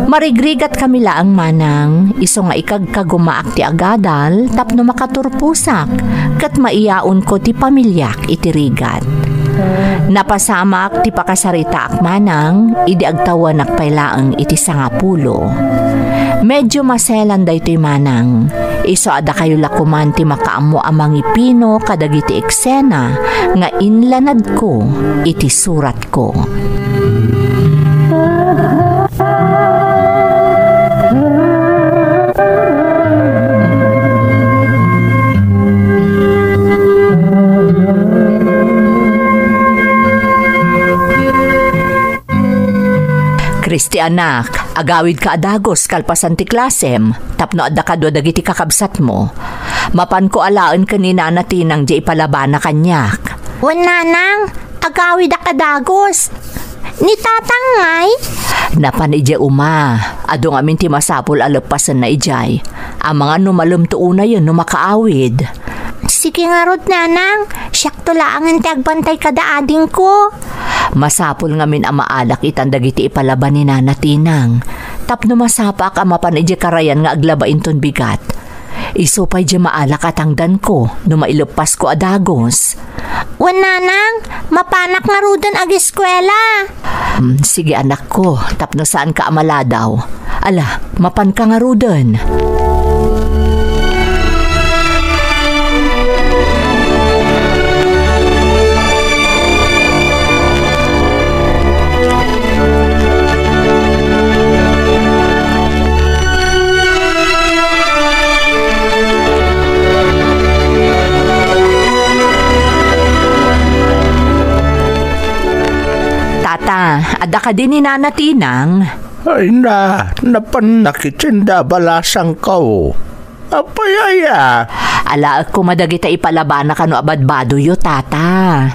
Marigrigatkami laeng, Manang, isu nga ikagkagumaak ti agadal tapno makaturposak ket maiyaonko ti pamiliak iti rigat. Napasamak ti pakasaritaak, Manang, idi agtawenak pay laeng iti sangapulo. Medyo maselan daytoy, Manang. Isu a dakayo la koman ti makaammo a mangipino kadagiti eksena nga inlanadko iti suratko. Christy, anak, agawidka a dagus kalpasan ti klasem tapno adda kadua dagiti kakabsatmo. Mapanko alaen ken ni Nana Tinang diay ipalabana kaniak. Wen, Nanang, agawidak a dagus. Ni Tatang ngay? Napan idiay uma. Adu ngamin ti masapul a leppasenna idiay. Amangan no malemto unayen no makaawid. Sige ngarud, Nanang. Siakto laengen ti agbantay kada adingko. Masapul ngamin a maalak itan dagiti ipalaba ni Nana Tinang. Tapno masapaak a mapan idiay karayan nga aglaba inton bigat. Isu pay diay maalak a tangdanko no maileppasko a dagus. Wen, Nanang, mapanak ngaruden ageskuela. Hmm, sige, anakko, tapno saanka a maladaw. Ala, mapanka ngaruden. Tata, adda kadi ni Nana Tinang? Ay na, napannak iti inda a balasangko. Apay aya? Alaek koma dagita ipalabana kano a badbadoyo, Tata.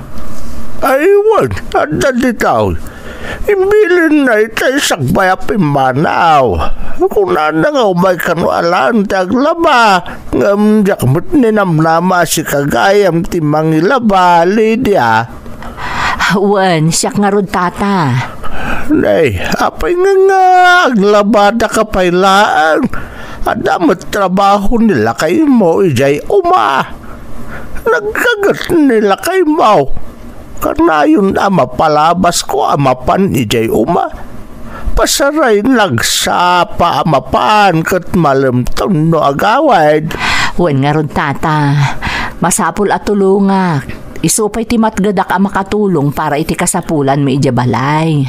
Ay, wen, adda ditoy. Imbilinna itay sakbay a pimmanaw. Kunana nga umay kano alaen ti aglaba. Ngem diak met ninamnama a sika gayam ti mangilaba, Lydia. Wen, siak ngarud, Tata. Nay, apay nga, nga aglabadak a pay laeng? Adda met trabaho ni lakaymo idiay uma. Naggaget ni lakaymo. Kanayon a mapalabasko a mapan idiay uma. Pasaray nagsapa a mapan ket malemton no agawid. Wen ngarud, Tata. Masapul a tulongak. Isu pay ti matgedak a makatulong para iti kasapulanmi idiay balay.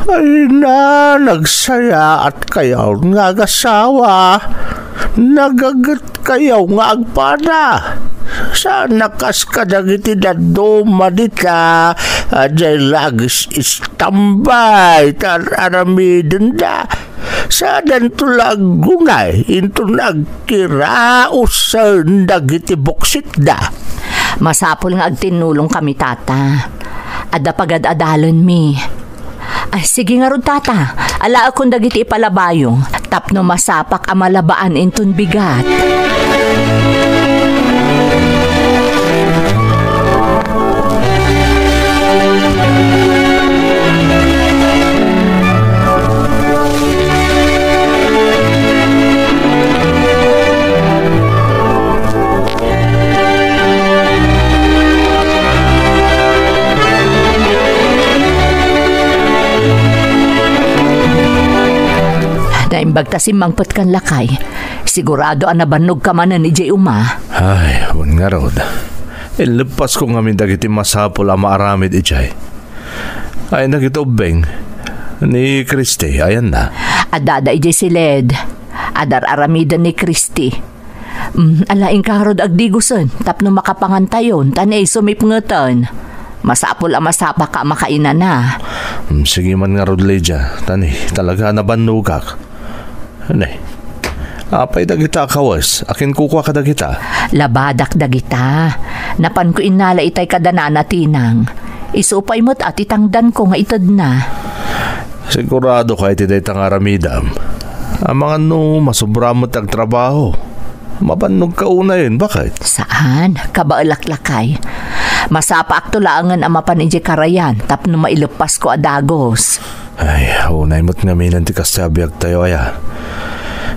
Ay na, nagsayaat kayo nga agasawa. Nagaget kayo nga agpada. Saan a kas kadagiti dadduma dita, a diay lagis istambay, tar-aramidenda. Sadanto la aggunay, inton agkiraosen dagiti buksitda. Masapul nga agtinnulong kami, Tata. Adda pagad-adalenmi. Ay, sige ngarud, Tata. Alaekon dagiti ipalabayo, tapno masapak a malabaan inton bigat. Naimbag ta simmangpetkan, lakay. Sigurado a nabannogka manen idiay uma. Ay, wen ngarud. Inleppasko ngamin dagiti masapul a maaramid idiay. Ay, dagiti ubbing ni Christy, ayanna? Addada idiay siled. Adar-aramiden ni Christy. Mm, ala, inka ngarud agdigosen tapno makapangantayon, ta ni sumipngeten. Masapul a masapakka a makainana. Mm, sige man ngarud, Lydia, ta ni talaga a nabannogak. Ne, apay dagita a kawes a kinkukua kadagita? Labadak dagita. Napanko innala itay kada nana Tinang. Isu pay met a ti tangdanko nga itedna. Siguradoka iti dayta nga aramidem? Amangan no masobra met ti agtrabaho. Mabannogka unayen, baket? Saan, kabaelak, lakay. Masapaakto laengen a mapan idiay karayan tapno maileppasko a dagus. Ay, unay met ngamin ti kasta a biagtayo, aya.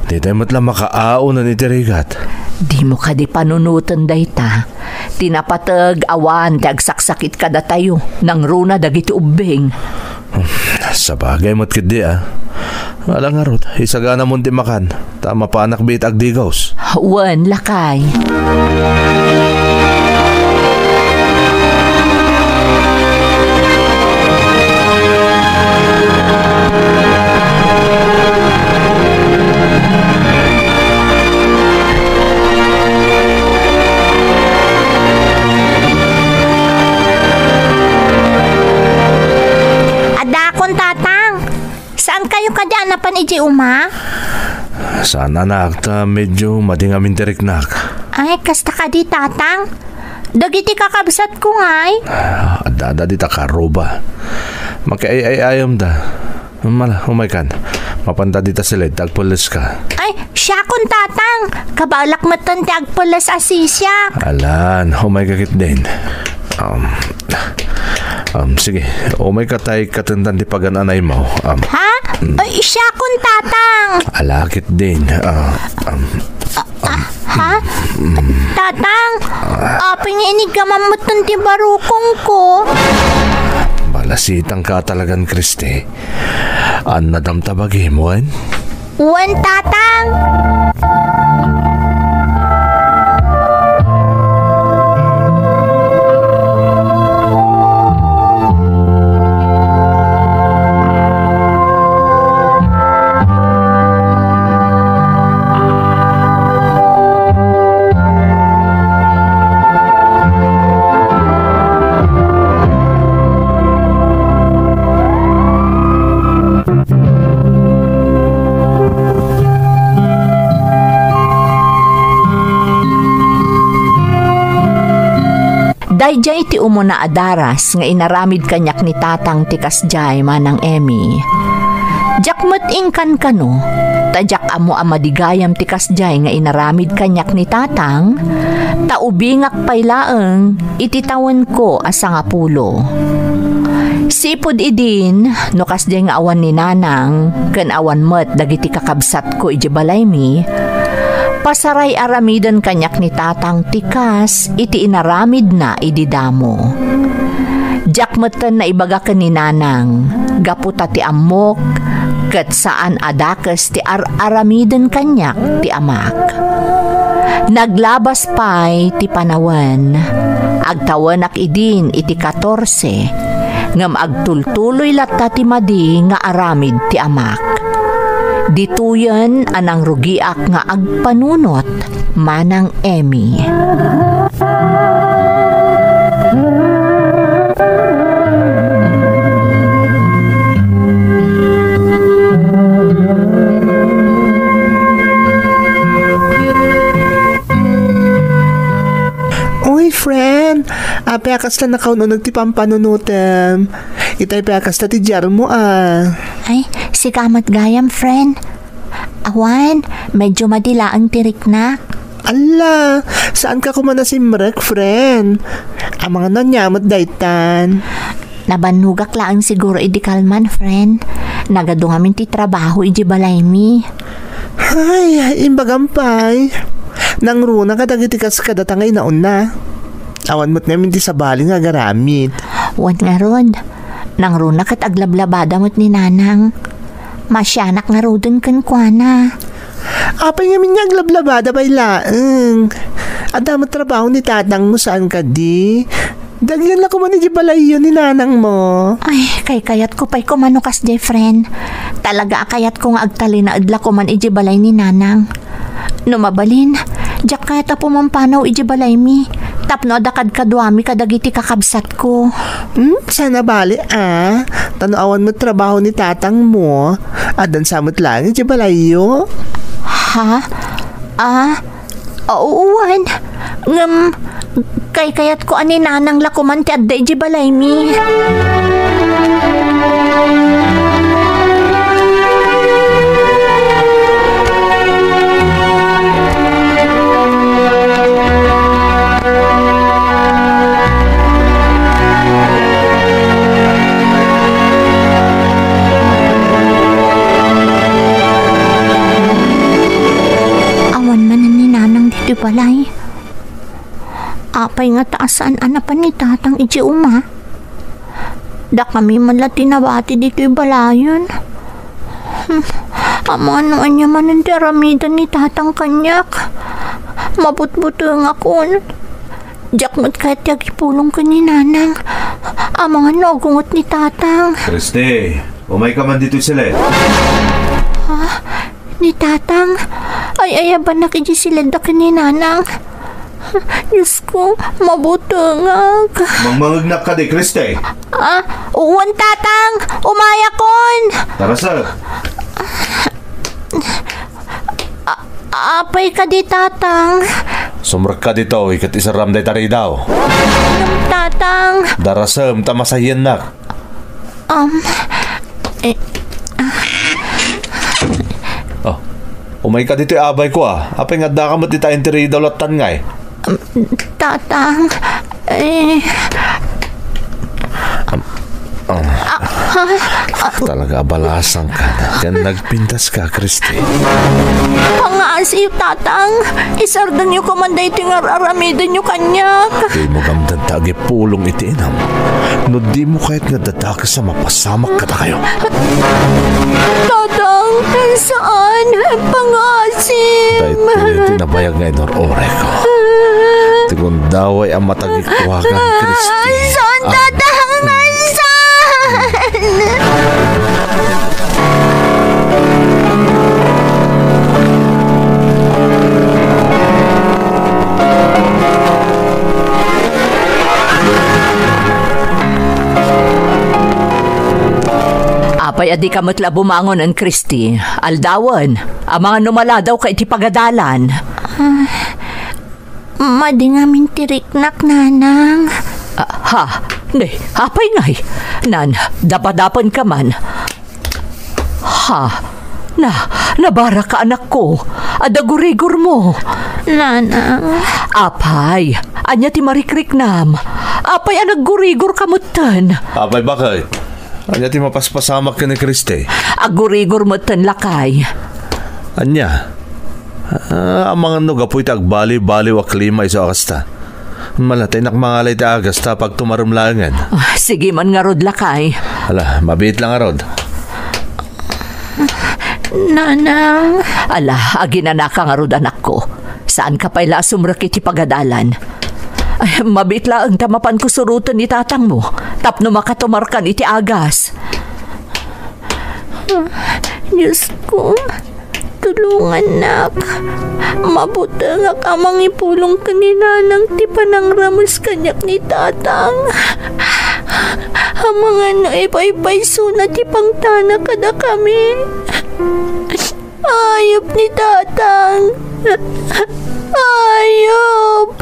Ditay met la makaaonen iti rigat. Dimo kadi panunoten dayta. Ti napateg, awan ti agsaksakit kadatayo, nangruna dagiti ubbing. Sabagay met ketdi, a. Ala ngarud, isaganamon ti makan, ta mapanak biit agdigaws. Wen, lakay. Adakon, Tatang. Saan kayo kadi a napan idiay uma? Saan, anak, ta medyo madi ngamin ti riknak. Ay, kasta kadi, Tatang. Dagiti kakabsatko ngay. Ah, adda, adda dita karuba. Makiay-ay-ayam da. Mala, umaykan. Mapanta dita siled, ta agpelleska. Ay, siakon, Tatang. Kabaelak metten ti agpelles a sisiak. Alan, umayka ketdin. Um, um, sige, umayka tay katendan ti pagan-anaymo. Um, Ha? mm. Ay, siakon, Tatang. Ala ketdin. Ah, um, Ah, ha? Tatang, apay nga iniggamam metten ti barukongko? Balasitangka talagan, Christy. Annadam ta bagim, wen? Wen, Tatang. Daydiay ti umuna a daras nga inaramid kaniak ni Tatang ti kasdiay, Manang Emmy. Diak met inkankano, ta diak ammo a madi gayam ti kasdiay nga inaramid kaniak ni Tatang, ta ubingak pay laeng iti tawenko a sangapulo. Sipud idin, no kasdiay nga awan ni Nanang ken awan met dagiti kakabsatko idiay balaymi, pasaray-aramiden kaniak ni Tatang ti kas iti inaramidna idi damo. Diak metten naibaga ken ni Nanang, gapu ta ti ammok, ket saan a dakes ti ar-aramiden kaniak ti amak. Naglabas pay ti panawen. Agtawenak idin iti katorse, ngem agtultuloy latta ti madi nga aramid ti amak. Ditoyen a nangrugiak nga agpanunot, Manang Emmy. Uy, friend! Apay a kasla nakaun-uneg ti pampanunotem? Itay pay a kasla ti diarmo, a. Ay, sika met gayam, friend. Awan, medyo madi laeng ti riknak. Alla, saanka koma nasimrek, friend? Amangan no ania met daytan? Nabannogak laeng siguro idi kalman, friend. Nagadu ngamin ti trabaho idi balaymi. Ay, imbagam pay. Nangruna kadagiti kas kadata nga inauna. Awan met ngamin ti sabali nga agaramid. Wen ngarud, nangruna ket aglablabada met ni Nanang. Maasianak ngaruden kenkuana. Apay ngamin nga aglablabada pay laeng? Adda met trabaho ni Tatang mo, saan kadi? Daggen la koman idiay balayyo ni Nanang mo. Ay, kaykayatko pay koma no kasdiay, friend. Talaga a kayatko nga agtalinaed la koman idiay balay ni Nanang. No mabalin, diak kayat a pumampanaw idiay balaymi tapno adda kadkaduami kadagiti kakabsatko. Hmm, saan a bale, a? Ta no awan met trabaho ni Tatang mo, addan sa met laeng idiay balayyo. Ha? A? Awan. Ngem, kaykayatko a ni Nanang la koman ti adda idiay balaymi. Awan manen ni Nanang ditoy balay. Apay ngata a saan a napan ni Tatang idiay uma? Dakami man la ti nabati ditoy balayen. Hmm, amangan no ania manen ti aramiden ni Tatang kaniak. Mabutbutengakon. Diak met kayat ti agipulong ken ni Nanang. Amangan no agunget ni Tatang. Christy, umayka man ditoy siled. Ha? Ni Tatang, ay-ayabanak idiay siledda ken ni Nanang. Diosko, mabutengak. Mangmangegnak kadi, Christy? A, wen, Tatang, umayakon. Tara, sir. A, apay kadi, Tatang? Sumrekka ditoy ket iserram dayta ridaw. Tatang. Darasem ta masayennak. Um, eh, ah. Oh, umayka ditoy, abayko, a. Apay nga addaka met dita inti ridaw lattan ngay? Um, Tatang, eh. Um, um. Ah, ah, ah. Talaga, abalasangka ken nagpintaska, Christy. Pangaasiyo, Tatang. Iserdanyo koman daytoy nga ar-aramidenyo kaniak. Dimo gamden ta agipulong iti inam no dimo kayat nga dadakes a mapasamak kadakayo. Tatang, saan? Pangaasim. Daytoy ti nabayag nga inur-urayko. Ti gundaway a matagikuakan, Christy. Saan, Tatang? Saan? Apay a dika met la bumangon, Christy? Aldawen, amangan no maladawka iti pagadalan. Ah, Madi ngamin ti riknak, Nanang. Ah, ha? Ne, apay ngay? Nan, dapadapen ka man. Ha? Na, nabara ka, anakko. Adda gurigor mo. Nanang. Apay, ania ti marikriknam? Apay a naggurigor ka metten? Apay, bakit? Ania ti mapaspasamak ken ni Christy? Aggurigor metten, lakay. Ania? Ah, amangan no gapu iti agbaliw-baliw a klima isu a kasta. Malataynak mangala iti agas ta pagtumarem laengen. Ah, sige man ngarud, lakay. Ala, mabiit lang ngarud. Nanang. Ala, aginanaka ngarud, anakko. Saanka pay la a sumrek iti pagadalan. Ay, mabiit laeng ta mapanko suroten ni tatangmo tapno makatumarkan iti agas. Diosko, tulongannak. Mabutengak a mangipulong ken ni Nanang ti panangrames kaniak ni Tatang. Amangan no ipaypaysona ti pangtana kadakami. Ayup ni Tatang. Ayup.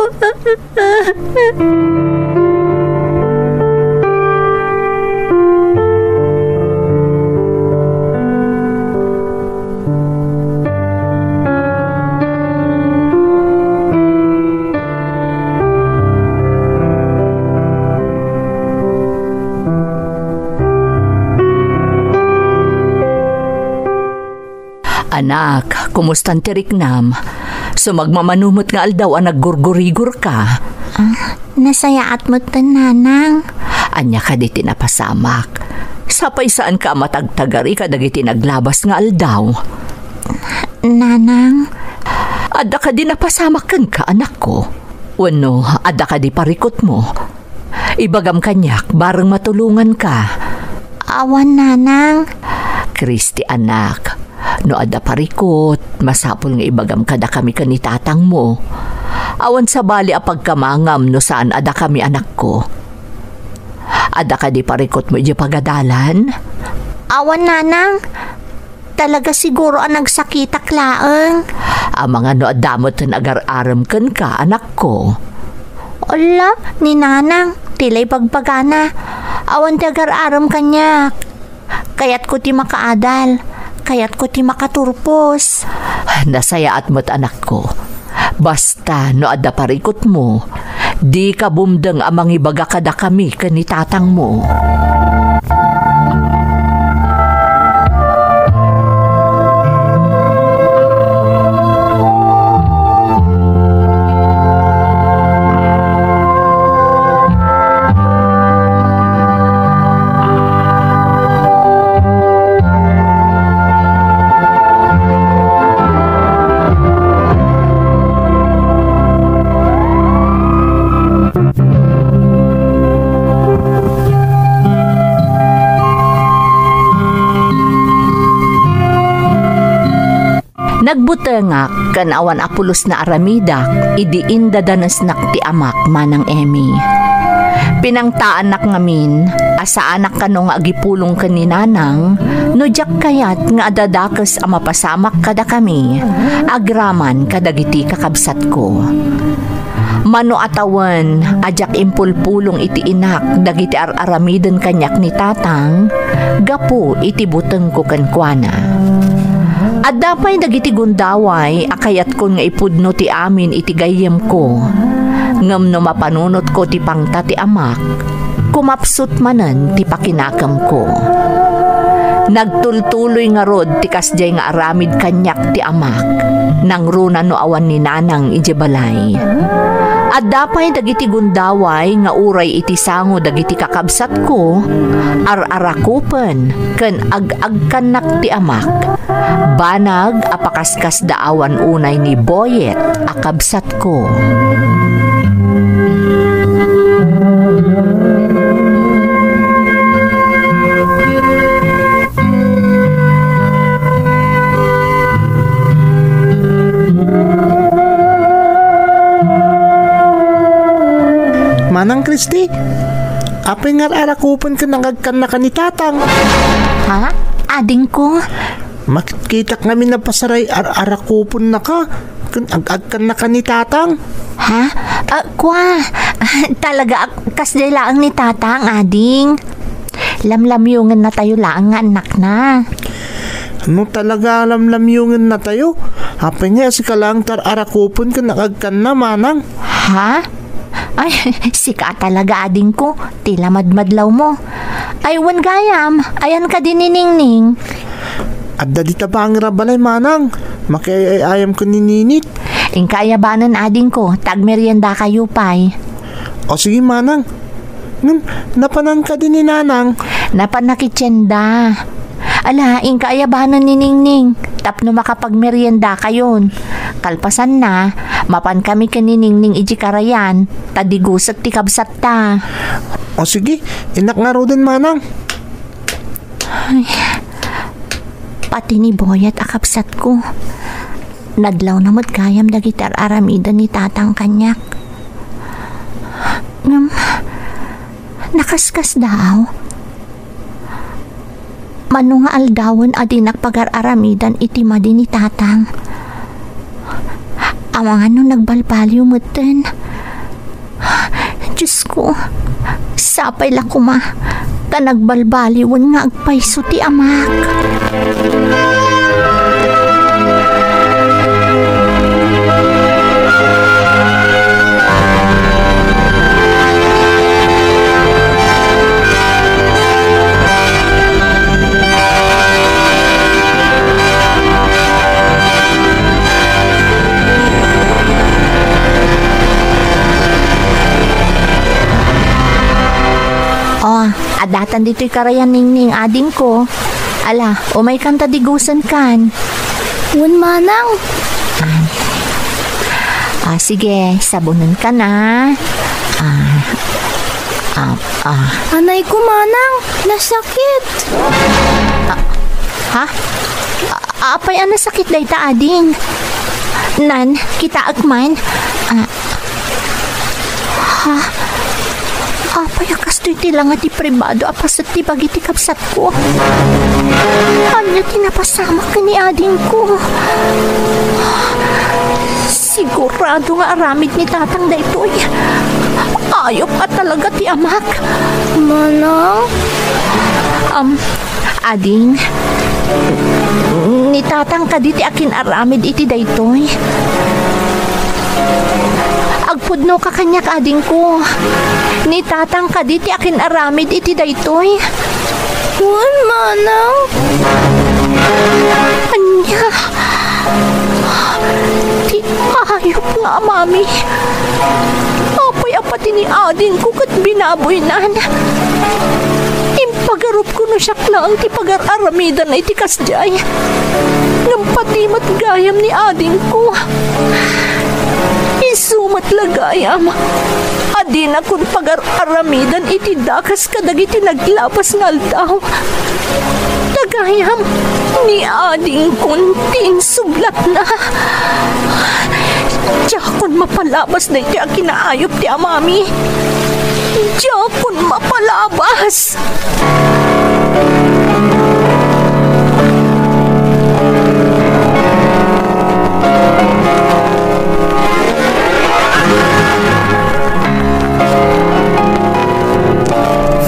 Anak, kumustan ti riknam? Sumagmamano met nga aldaw a naggurgurigor ka. Ah, nasayaat met ten, Nanang. Ania kadi ti napasamak? Sapay saanka a matagtagari kadagiti naglabas nga aldaw? Nanang. Adda kadi napasamak kenka, anakko? Wenno adda kadi parikutmo? Ibagam kaniak, bareng matulonganka. Awan, Nanang. Christy, anak, no adda parikut, masapul nga ibagam kadakami ken ni tatangmo. Awan sabali a pagkamangam no saan a dakami, anakko. Adda kadi parikutmo idiay pagadalan? Awan, Nanang. Talaga siguro a nagsakitak laeng. Amangan no adda met ti agar-arem kenka, anakko. Ala, ni Nanang, ti la ibagbagana. Awan ti agar-arem kaniak. Kayatko ti makaadal. Kayatko ti makaturpos. Nasayaat met, anakko. Basta no adda parikutmo, dika bumdeng a mangibaga kadakami ken ni tatangmo. Nagbutengak ken awan a pulos nga aramidak idi indadanesnak ti amak, Manang Emmy. Pinangtaannak ngamin a saanak kano nga agipulong ken ni Nanang no diak kayat nga adda dakes a mapasamak kadakami agraman kadagiti kakabsatko. Mano a tawen a diak impulpulong iti inak dagiti ar-aramiden kaniak ni Tatang gapu iti butengko kenkuana. Adda pay dagiti gundaway a kayatkon nga ipudno ti amin iti gayyemko, ngem no mapanunotko ti pangta ti amak, kumapsut manen ti pakinakemko. Nagtultuloy ngarud ti kasdiay nga aramid kaniak ti amak, nangruna no awan ni Nanang idiay balay. Adda pay dagiti gundaway nga uray iti sango dagiti kakabsatko, ar-arakupen ken ag-agkannak ti amak. Banag a pakaskasdaawan unay ni Boyet a kabsatko. Manang Christy, apay nga ar-arakupen ken ag-agkannaka ni Tatang? Ha? Adingko? Makitkitak ngamin a pasaray ar-arakupennaka. Ken ag-agkannaka ni Tatang? Ha? Ah, kua, talaga ak-, kasdiay laeng ni Tatang, ading. Lamlamyongennatayo laeng nga annakna. No talaga lamlamyongennatayo, apay nga sika laeng ti ar-arakupen ken ag-agkanna, manang? Ha? Ay, sika talaga, adingko, ti lamadmadlawmo. Ay, wen gayam, ayan kadi ni Ningning? Adda dita bangir a balay, manang. Makiay-ay-ayam ken ni Ninit. Inka ayabanen, adingko, ta agmeriendakayo pay. O, sige, manang. Ngem, napanan kadi ni Nanang? Napanna ket tienda. Ala, inka ayabanen ni Ningning tapno makapagmeriendakayon. Kalpasanna, mapankami ken ni Ningning idiay karayan, ta diguset ti kabsatta. O sige, innak ngaruden, manang. Ay, pati ni Boyet a kabsatko. Nadlawna met gayam dagiti ar-aramiden ni Tatang kaniak. Ngem, nakaskasdaaw. Mano nga aldawen a dinak pagar-aramidan iti madi ni Tatang? Amangan no nagbalbaliw metten. Diosko, sapay la koma ta nagbalbaliwen nga agpayso ti amak. Oh, addatan ditoy karayan, Ningning, adingko. Ala, umaykan ta digusenkan. Wen, manang. Ah, sige, sabunenkan, ah. Ah, ah, ah. Anayko, manang, nasakit. Ah, ha? A-, apay a nasakit dayta, ading? Nan, kitaek man. Ah, ha? Apay a kastoy ti langa ti pribado a paset ti bagi ti kabsatko? Ania ti napasamak ken ni adingko? Sigurado nga aramid ni Tatang daytoy. Ayup a talaga ti amak. Manang? Am, Ading, ni Tatang kadi ti akin-aramid iti daytoy? Agpudnoka kaniak, adingko. Ni Tatang kadi ti akin-aramid iti daytoy? Wen, manang. Ania? Ti ayup nga amami. Apay a pati ni adingko ket binaboynan? Impagarupko no siak laeng ti pagar-aramidana iti kasdiay. Ngem pati met gayam ni adingko. Isu met la gayam a dinakon pagar-aramidan iti dakes kadagiti naglabas nga aldaw. Ta gayam, ni adingkon ti insublatna. Diakon mapalabas daytoy a kinaayup ti amami. Diakon mapalabas.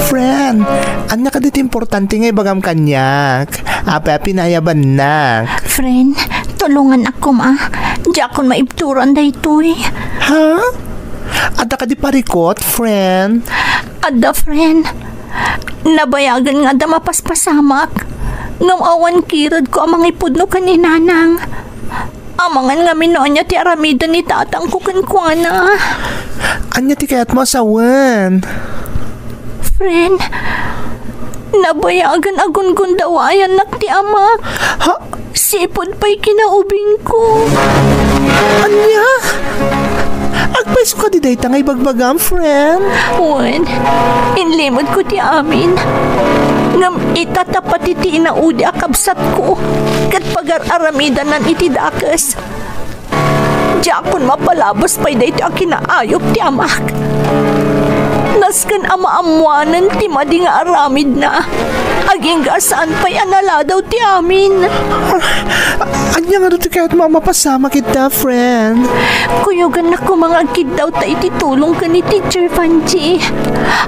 Friend, ania kadi ti importante nga ibagam kaniak? Apay a pinayabannak? Friend, tulonganak koma. Diakon maibturan daytoy. Ha? Adda kadi parikut, friend? Adda, friend. Nabayagen nga adda mapaspasamak. Ngem awan kiredko a mangipudno ken ni Nanang. Amangan ngamin no ania ti aramiden ni tatangko kenkuana. Ania ti kayatmo a sawen? Friend, nabayagen a gungundawayannak ti amak. Ha? Sipud pay kinaubingko. Ania? Agpayso kadi dayta nga ibagbagam, friend? Wen, inlimedko ti amin. Ngem ita ta pati ti inaudi a kabsatko ket pagar-aramidanan iti dakes. Diakon mapalabas pay daytoy a kinaayup ti amak. Nasken a maammoanen ti madi nga aramidna, agingga a saan pay a naladaw ti amin. Ania ngarud ti kayatmo a mapasamak ita, friend? Kuyogannak koma nga agkiddawta iti tulong ken ni Teacher Vanji.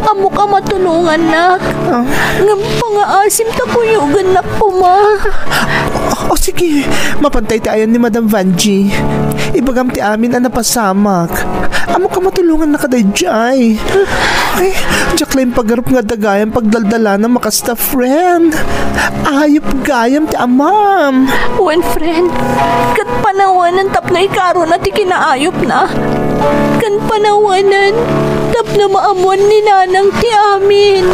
Ammok a matulongannak. Ah. Ngem pangaasim ta kuyogannak koma. O, o, sige, mapantay ti ayan ni Madam Vanji. Ibagam ti amin a napasamak. Ammok a matulongannaka daydiay. Ay, diak la impagarup nga adda gayam pagdaldalana makasta, friend. Ayup gayam ti amam. Wen, friend. Ket panawanen tapno ikaruna ti kinaayupna. Ken panawanen tapno maammoan ni Nanang ti amin.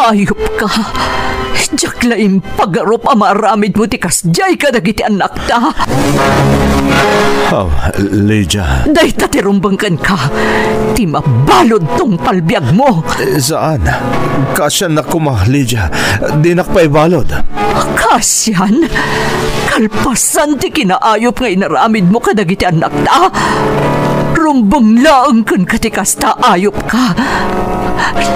Ayupka! Diak la impagarup a maaramidmo ti kasdiay kadagiti annakta. Oh, Lydia. Dayta ti rumbeng kenka. Ti mabalud tungpal biagmo. Eh, saan. Kaasiannak koma, Lydia. Dinak paibalud. Kaasian? Kalpasan ti kinaayup nga inaramidmo kadagiti annakta? Rumbeng laeng kenka ti kasta, ayupka.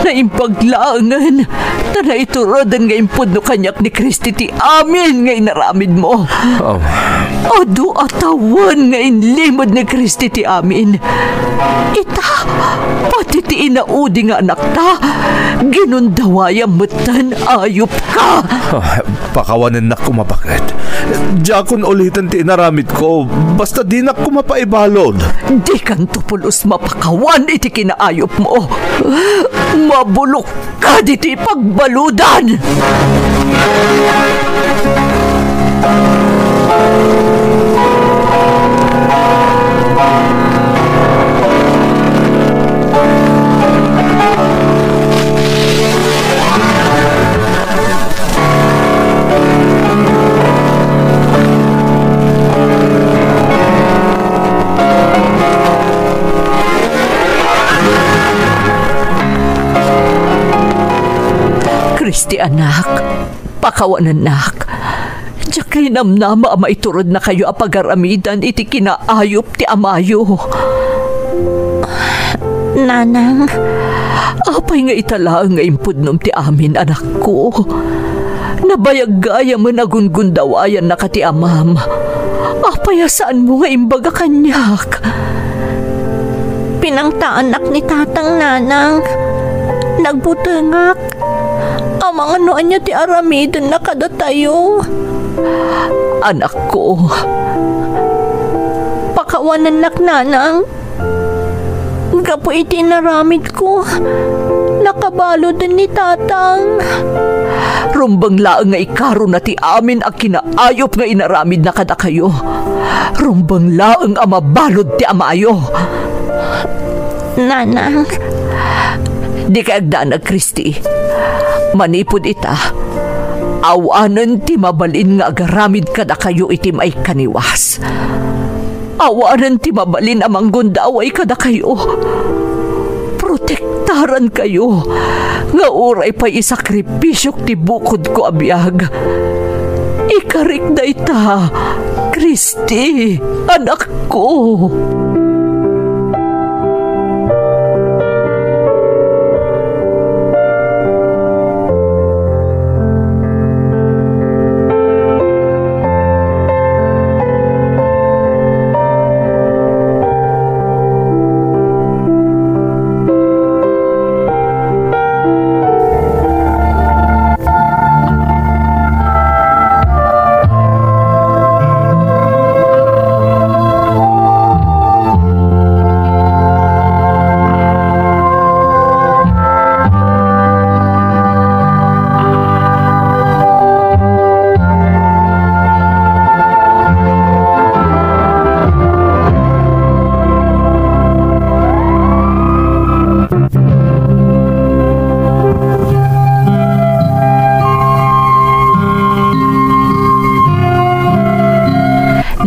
Naimbag laengen, ta naituroden nga impudno kaniak ni Kristi ti amin nga inaramidmo. Oh. Adu a tawen nga inlimed ni Kristi ti amin. Ita, pati ti inaudi nga anakta, ginundawayam metten, ayupka. Oh, pakawanennak koma baket. Diakon uliten ti inaramidko, basta dinak koma paibalud. Dikanto pulos mapakawan iti kinaayupmo. Mabulok kaditi pagbaludan! Kristi, anak, pakawanennak. Diak linamnama a maiturednakayo a pagaramidan iti kinaayup ti amayo. Nanang. Apay nga ita laeng nga impudnom ti amin, anakko? Nabayag gayamen a gundawayannaka ti amam. Apay a saanmo nga imbaga kaniak? Pinangtaannak ni Tatang, Nanang. Nagbutengak. Amangan no ania ti aramidenna kadatayo. Anakko. Pakawanennak, Nanang. Gapu iti inaramidko, nakabaluden ni Tatang. Rumbeng laeng nga ikaruna ti amin a kinaayup nga inaramidna kadakayo. Rumbeng laeng a mabalud ti amayo. Nanang. Dikay agdanag, Kristi. Manipud ita, awanen ti mabalin nga agaramid kadakayo iti maikaniwas. Awanen ti mabalin a manggundaway kadakayo. Protektarankayo, nga uray pay isakripisiok ti bukodko a biag. Ikarik dayta, Kristi, anakko.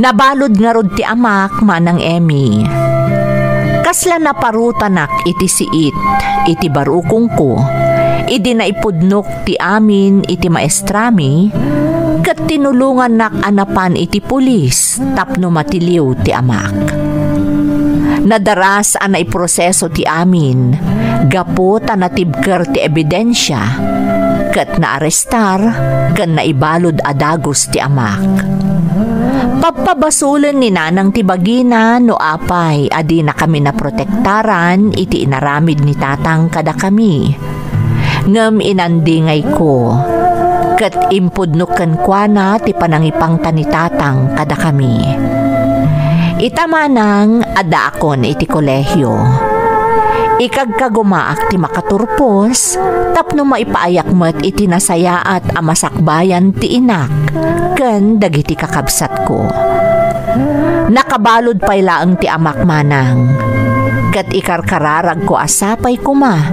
Nabalud ngarud ti amak, Manang Emmy. Kasla naparutanak iti siit iti barukongko idi naipudnok ti amin iti maestrami, ket tinulongannak a napan iti pulis tapno matiliw ti amak. Nadaras a naiproseso ti amin gapu ta natibker ti ebidensia, ket naarestar ken naibalud a dagus ti amak. Pabpabasolen ni Nanang ti bagina no apay a dinakami naprotektaran iti inaramid ni Tatang kadakami. Ngem inandingayko, ket impudnok kenkuana ti panangipangta ni Tatang kadakami. Ita, Manang, addaakon iti kolehio. Ikagkagumaak ti makaturpos tapno maipaayak met iti nasayaat a masakbayan ti inak ken dagiti kakabsatko. Nakabalud pay laeng ti amak, Manang, ket ikarkararagko a sapay koma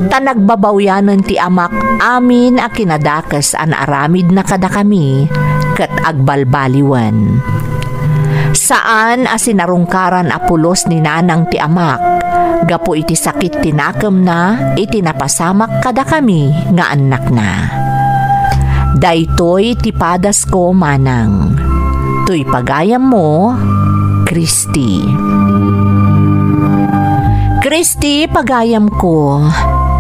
ta nagbabawianen ti amak amin a kinadakes a naaramidna kadakami ket agbalbaliwen. Saan a sinarungkaran a pulos ni Nanang ti amak gapu iti sakit ti nakemna iti napasamak kadakami nga annakna. Daytoy ti padasko, Manang. Toy pagayammo, Christy. Christy, pagayamko,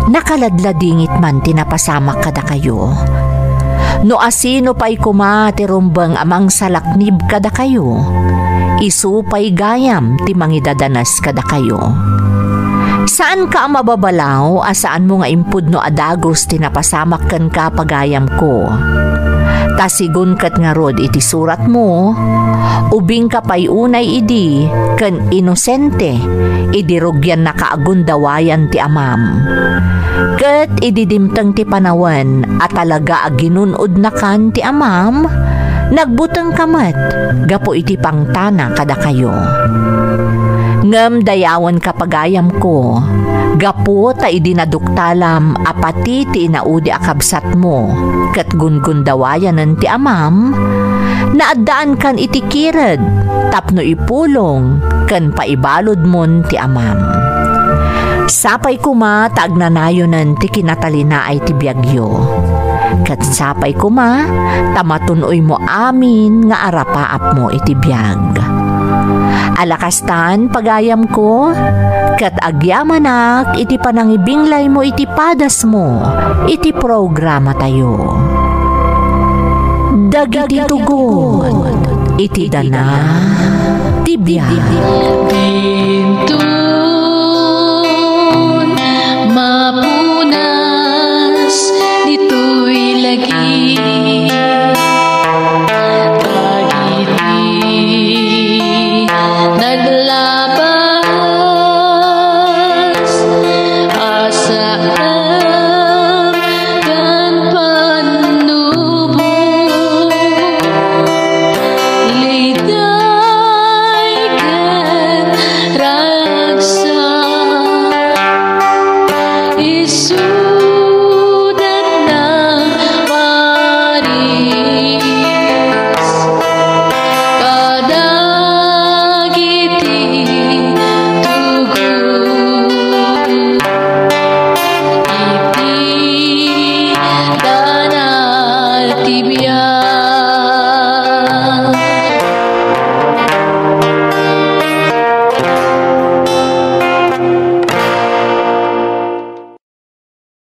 nakaladladingit man ti napasamak kadakayo. No asino pay koma ti rumbeng a mangsalaknib kadakayo, isu pay gayam ti mangidadanas kadakayo. Saanka a mababalaw a saanmo nga impudno a dagus ti napasamak kenka, pagayamko. Ta sigun ket ngarud iti suratmo, ubingka pay unay idi ken inosente idi rugiannaka a gundawayan ti amam. Ket idi dimteng ti panawen a talaga a ginun-odnakan ti amam, nagbutengka met gapu iti pangtana kadakayo. Ngem dayawenka, pagayamko, gapu ta idi naduktalam a pati ti inaudi a kabsatmo ket gungundawayanen ti amam, naaddaankan iti kired tapno ipulong ken paibaludmon ti amam. Sapay koma ta agnanayonen ti kinatalinaay ti biagyo. Ket sapay koma ta matun-oymo amin nga arapaapmo iti biag. Ala kastan, pagayamko, ket agyamanak iti panangibinglaymo iti padasmo iti programatayo. Dagiti tugon iti dana ti biag. Dinton mapunas ditoy lagi. Dagiti naglabas a saan ken pannubo, liday ken ragsak. Isuda nang paris kadagiti tugon iti dana ti biag.